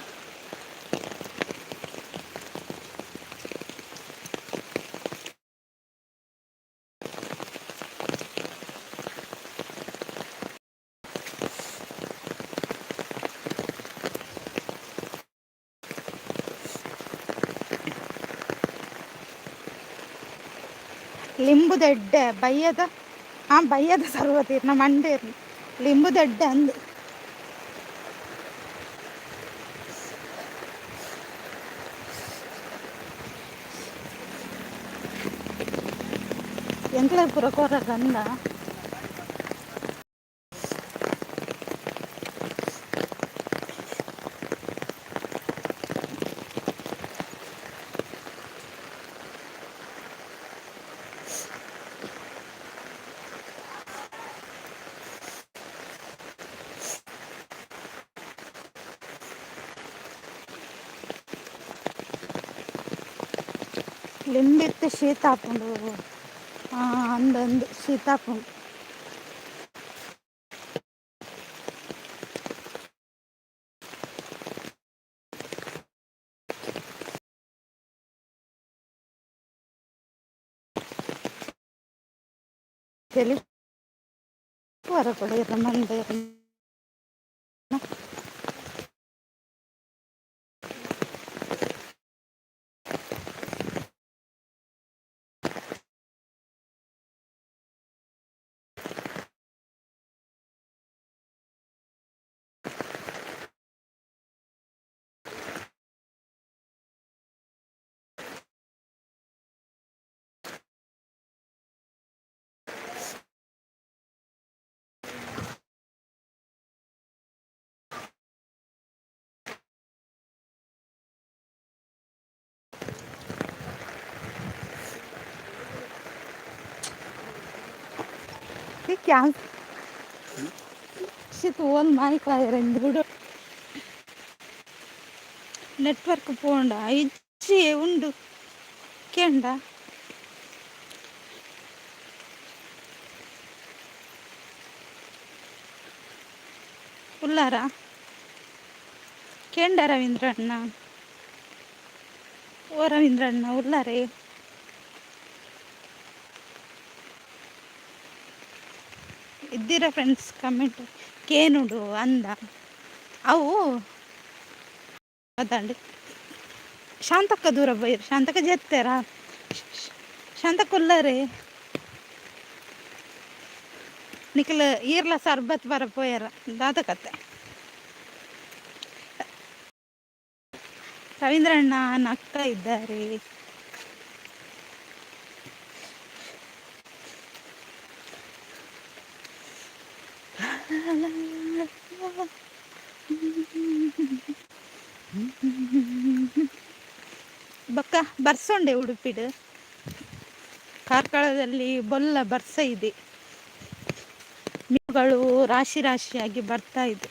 ಲಿಂಬುದೆಡ್ಡೆ ಬಯ್ಯದ, ಆ ಬಯ್ಯದ ಸರ್ವತ್ ಇರ್ನ ಮಂಡೇರ್ನ ಲಿಂಬುದೆಡ್ಡೆ ಅಂದು. ಎಂಕ್ಲೆ ಪೂರ ಕೊರಗಂದ. ಲಿಂಬಿತ್ತು ಶೀತ ಆಪುಂಡು ಅಂದಂದು, ಶೀತ ಆಪುಂಡು. ತೆಲಿಪು ವರಪಡು ಮಂದೆ. ಕ್ಯಾನ್ಸ್ ಓಲ್ ಮಾಯ್ಕಾಯರೆಂದು. ನೆಟ್ವರ್ಕ್ ಪೋಂಡ? ಇಜ್ಜಿ, ಉಂಡು. ಕೇಂಡ? ಉಲ್ಲಾರ? ಕೇಂಡ ರವೀಂದ್ರಣ್ಣ? ಓ ರವೀಂದ್ರಣ್ಣ, ಉಲ್ಲಾರೆ? ಇದ್ದೀರಾ ಫ್ರೆಂಡ್ಸ್? ಕಮೆಂಟ್ ಕೇನುಡು ಅಂದ ಅವು ಅದಂಡಿ. ಶಾಂತಕ್ಕ ದೂರ ಬೈರು, ಶಾಂತಕ್ಕ ಜೆತ್ತೆರಾ? ಶಾಂತಕ್ಕ ಉಲ್ಲರೆ. ನಿಕಲ್ ಈರ್ಲ ಸರ್ಬತ್ ಬರ ಪೋಯರ ದಾದ ಕತೆ? ರವೀಂದ್ರಣ್ಣ ನಗ್ತಾ ಇದ್ದಾರೆ. ಬೊಕ್ಕ ಬರ್ಸೊಂಡೆ ಉಡುಪಿಡ್. ಕಾರ್ಕಳದಲ್ಲಿ ಬೊಲ್ಲ ಬರ್ಸ ಇದೆ. ಮೀನುಗಳು ರಾಶಿ ರಾಶಿಯಾಗಿ ಬರ್ತಾ ಇದೆ.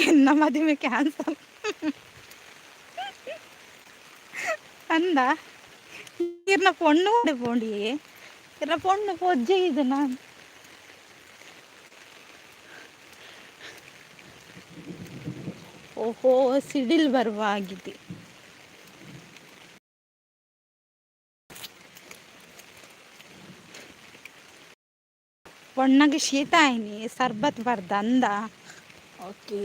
ಎನ್ನ ಮದುವೆ ಕ್ಯಾನ್ಸಲ್ ಅಂದ. ಇರ್ನ ಪೊಣ್ಣು ಪೋಂಡಿಯೇ, ಇರ್ನ ಪೊಣ್ಣು ಪೊಜ್ಜೆ ಇದು ನಾನು. ಓಹೋ, ಸಿಡಿಲ್ ಬರುವ ಆಗಿದೆ. ಪೊಣ್ಣಗೆ ಶೀತ ಆಯ್ನಿ, ಸರ್ಬತ್ ಬರ್ದ ಅಂದ. ಓಕೆ.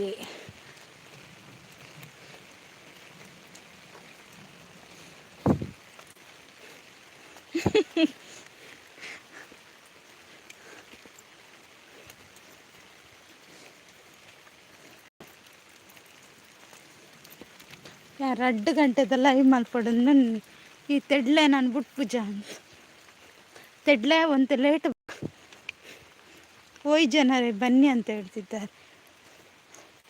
ರಡ್ಡು ಗಂಟೆದ ಲೈವ್ ಮಲ್ಪೊಡು. ಈ ತೆಡ್ಲೆ ನಾನು ಬುಟ್ಪುಜ ಅಂತ ತೆಡ್ಲೆ ಒಂತೆ ಲೇಟ್. ಓಯ್ ಜನರೇ, ಬನ್ನಿ ಅಂತ ಹೇಳ್ತಿದ್ದಾರೆ.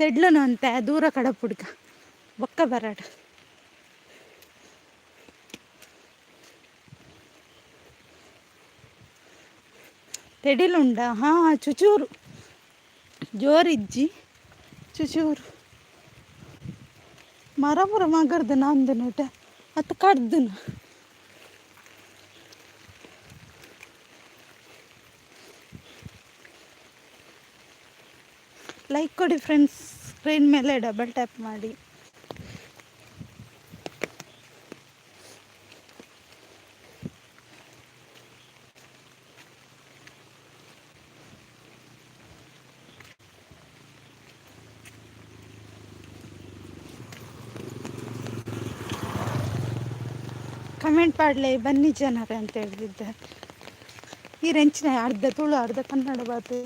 ತೆಡ್ಲನು ಅಂತೆ ದೂರ ಕಡಪುಡ್ಗ ಬೊಕ್ಕ ಬರಾಡು. ತೆಡಿಲುಂಡ? ಹಾಂ, ಚುಚೂರು ಜೋರಿಜ್ಜಿ, ಚುಚೂರು. ಮರ ಪೂರ ಮಗರ್ದು ನಂದು ಅತ್ತ ಕಡ್ದನು. ಲೈಕ್ ಕೊಡಿ ಫ್ರೆಂಡ್ಸ್, ಸ್ಕ್ರೀನ್ ಮೇಲೆ ಡಬಲ್ ಟ್ಯಾಪ್ ಮಾಡಿ. ಕಮೆಂಟ್ ಪಾಡ್ಲೆ, ಬನ್ನಿ ಜನರೇ ಅಂತ ಹೇಳಿದ್ದಾರೆ. ಈ ರೆಂಚಿನ ಅರ್ಧ ತುಳು ಅರ್ಧ ಕನ್ನಡ ಬಾತು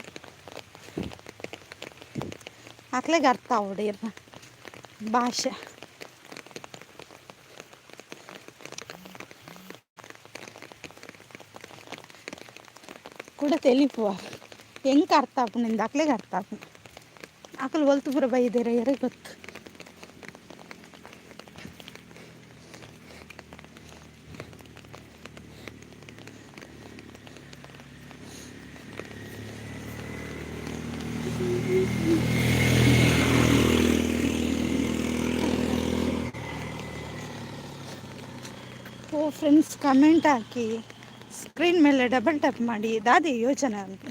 ಅಕ್ಲೆಗ್ ಅರ್ಥ ಆವೊಡು ಇರ್ನ ಭಾಷೆ. ಕೂಡ ತೆಲಿಪುವ. ಎಂಕ್ ಅರ್ಥ ಆಪುಂಡು ಅಕ್ಲೆಗ್ ಅರ್ಥ ಆಪುಂಡು. ಅಕುಲು ಒಲ್ತು ಪೂರ ಬೈದೆರ್ ಏರೆಗ್ ಗೊತ್ತು. ಓ ಫ್ರೆಂಡ್ಸ್, ಕಮೆಂಟ್ ಹಾಕಿ, ಸ್ಕ್ರೀನ್ ಮೇಲೆ ಡಬಲ್ ಟ್ಯಾಪ್ ಮಾಡಿ. ದಾದೆ ಯೋಚನೆ ಅಂತ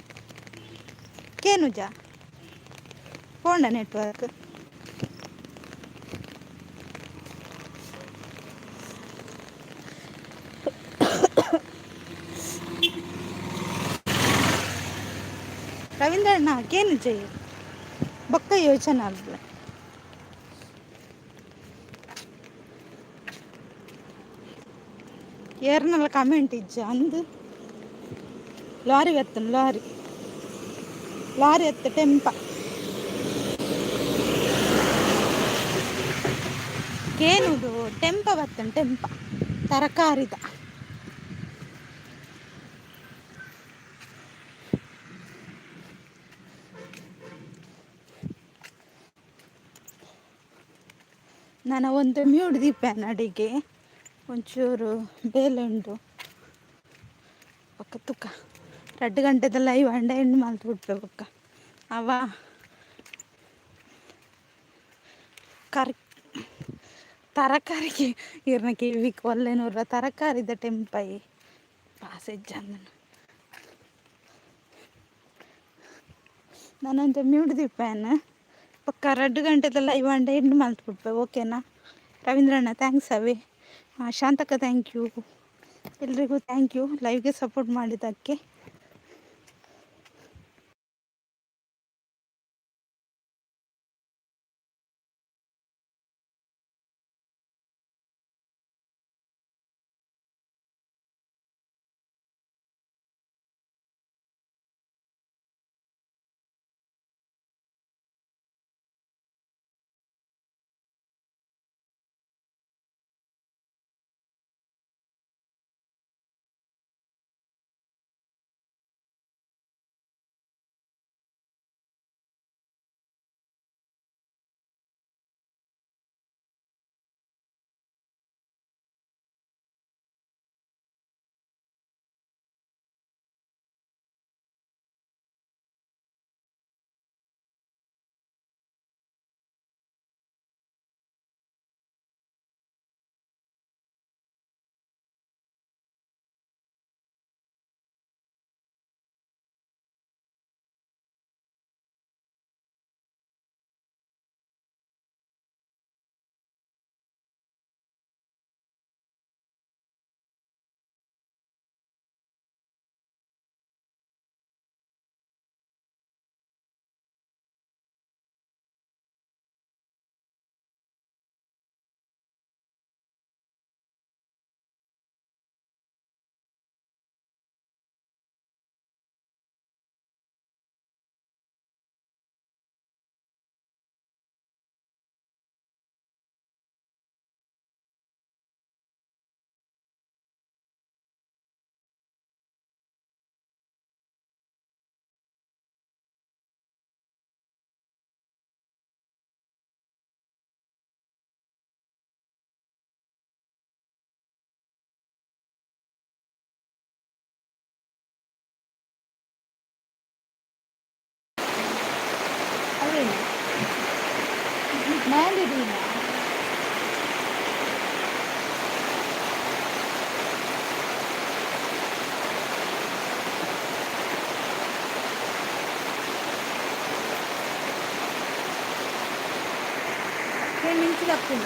ಕೇನುಜ ಪೋಂಡ ನೆಟ್ವರ್ಕ್. ರವೀಂದ್ರಣ್ಣ, ಕೇನುಜ ಬೊಕ್ಕ ಯೋಚನೆ ಅಲ್ಲ. ಏರ್ನಲ್ಲ ಕಮೆಂಟ್ ಇಜ್ಜ ಅಂದು. ಲಾರಿ ಬತ್ತನ, ಲಾರಿ, ಲಾರಿ ಎತ್ತ ಟೆಂಪ. ಕೇನುದು ಟೆಂಪ ಬತ್ತನ, ಟೆಂಪ ತರಕಾರಿದ. ನಾನು ಒಂದು ಮ್ಯೂಟ್ ದೀಪೇನ ಅಡಿಗೆ, ಒಂಚೂರು ಬೇಲೆ ಉಂಡು. ಬೊಕ್ಕ ತುಕ ರಡ್ಡು ಗಂಟೆದ ಲೈವ್ ಅಂಡ ಎಂಡ್ ಮಲ್ತ್ ಬಿಡ್ಪೆ. ಬೊಕ್ಕ ಅವ ಕರ್ ತರಕಾರಿಗೆ ಇರ್ನ ಕಿವಿಕ್ ಒಲ್ಲೆನೂರ ತರಕಾರಿದ ಟೆಂಪೈ ಪಾಸೆಜ್ಜಂದನು. ನಾನೊಂದು ಮ್ಯೂಟ್ ದೀಪೇನ. ಬೊಕ್ಕ ರಡ್ಡು ಗಂಟೆದ ಲೈವ್ ಅಂಡ ಎಂಡ್ ಮಲ್ತ್ ಬಿಡ್ಪೆ, ಓಕೆನಾ? ರವೀಂದ್ರಣ್ಣ, thanks ಅವೇ. Shantakka thank you. ಎಲ್ರಿಗೂ thank you ಲೈವ್ಗೆ ಸಪೋರ್ಟ್ ಮಾಡಿದ್ದಕ್ಕೆ. ಅವೇನು ಮ್ಯಾಂಡಿದೀನ. ಮಿಂಚಿಗೆ ಹಾಕ್ತೀನಿ.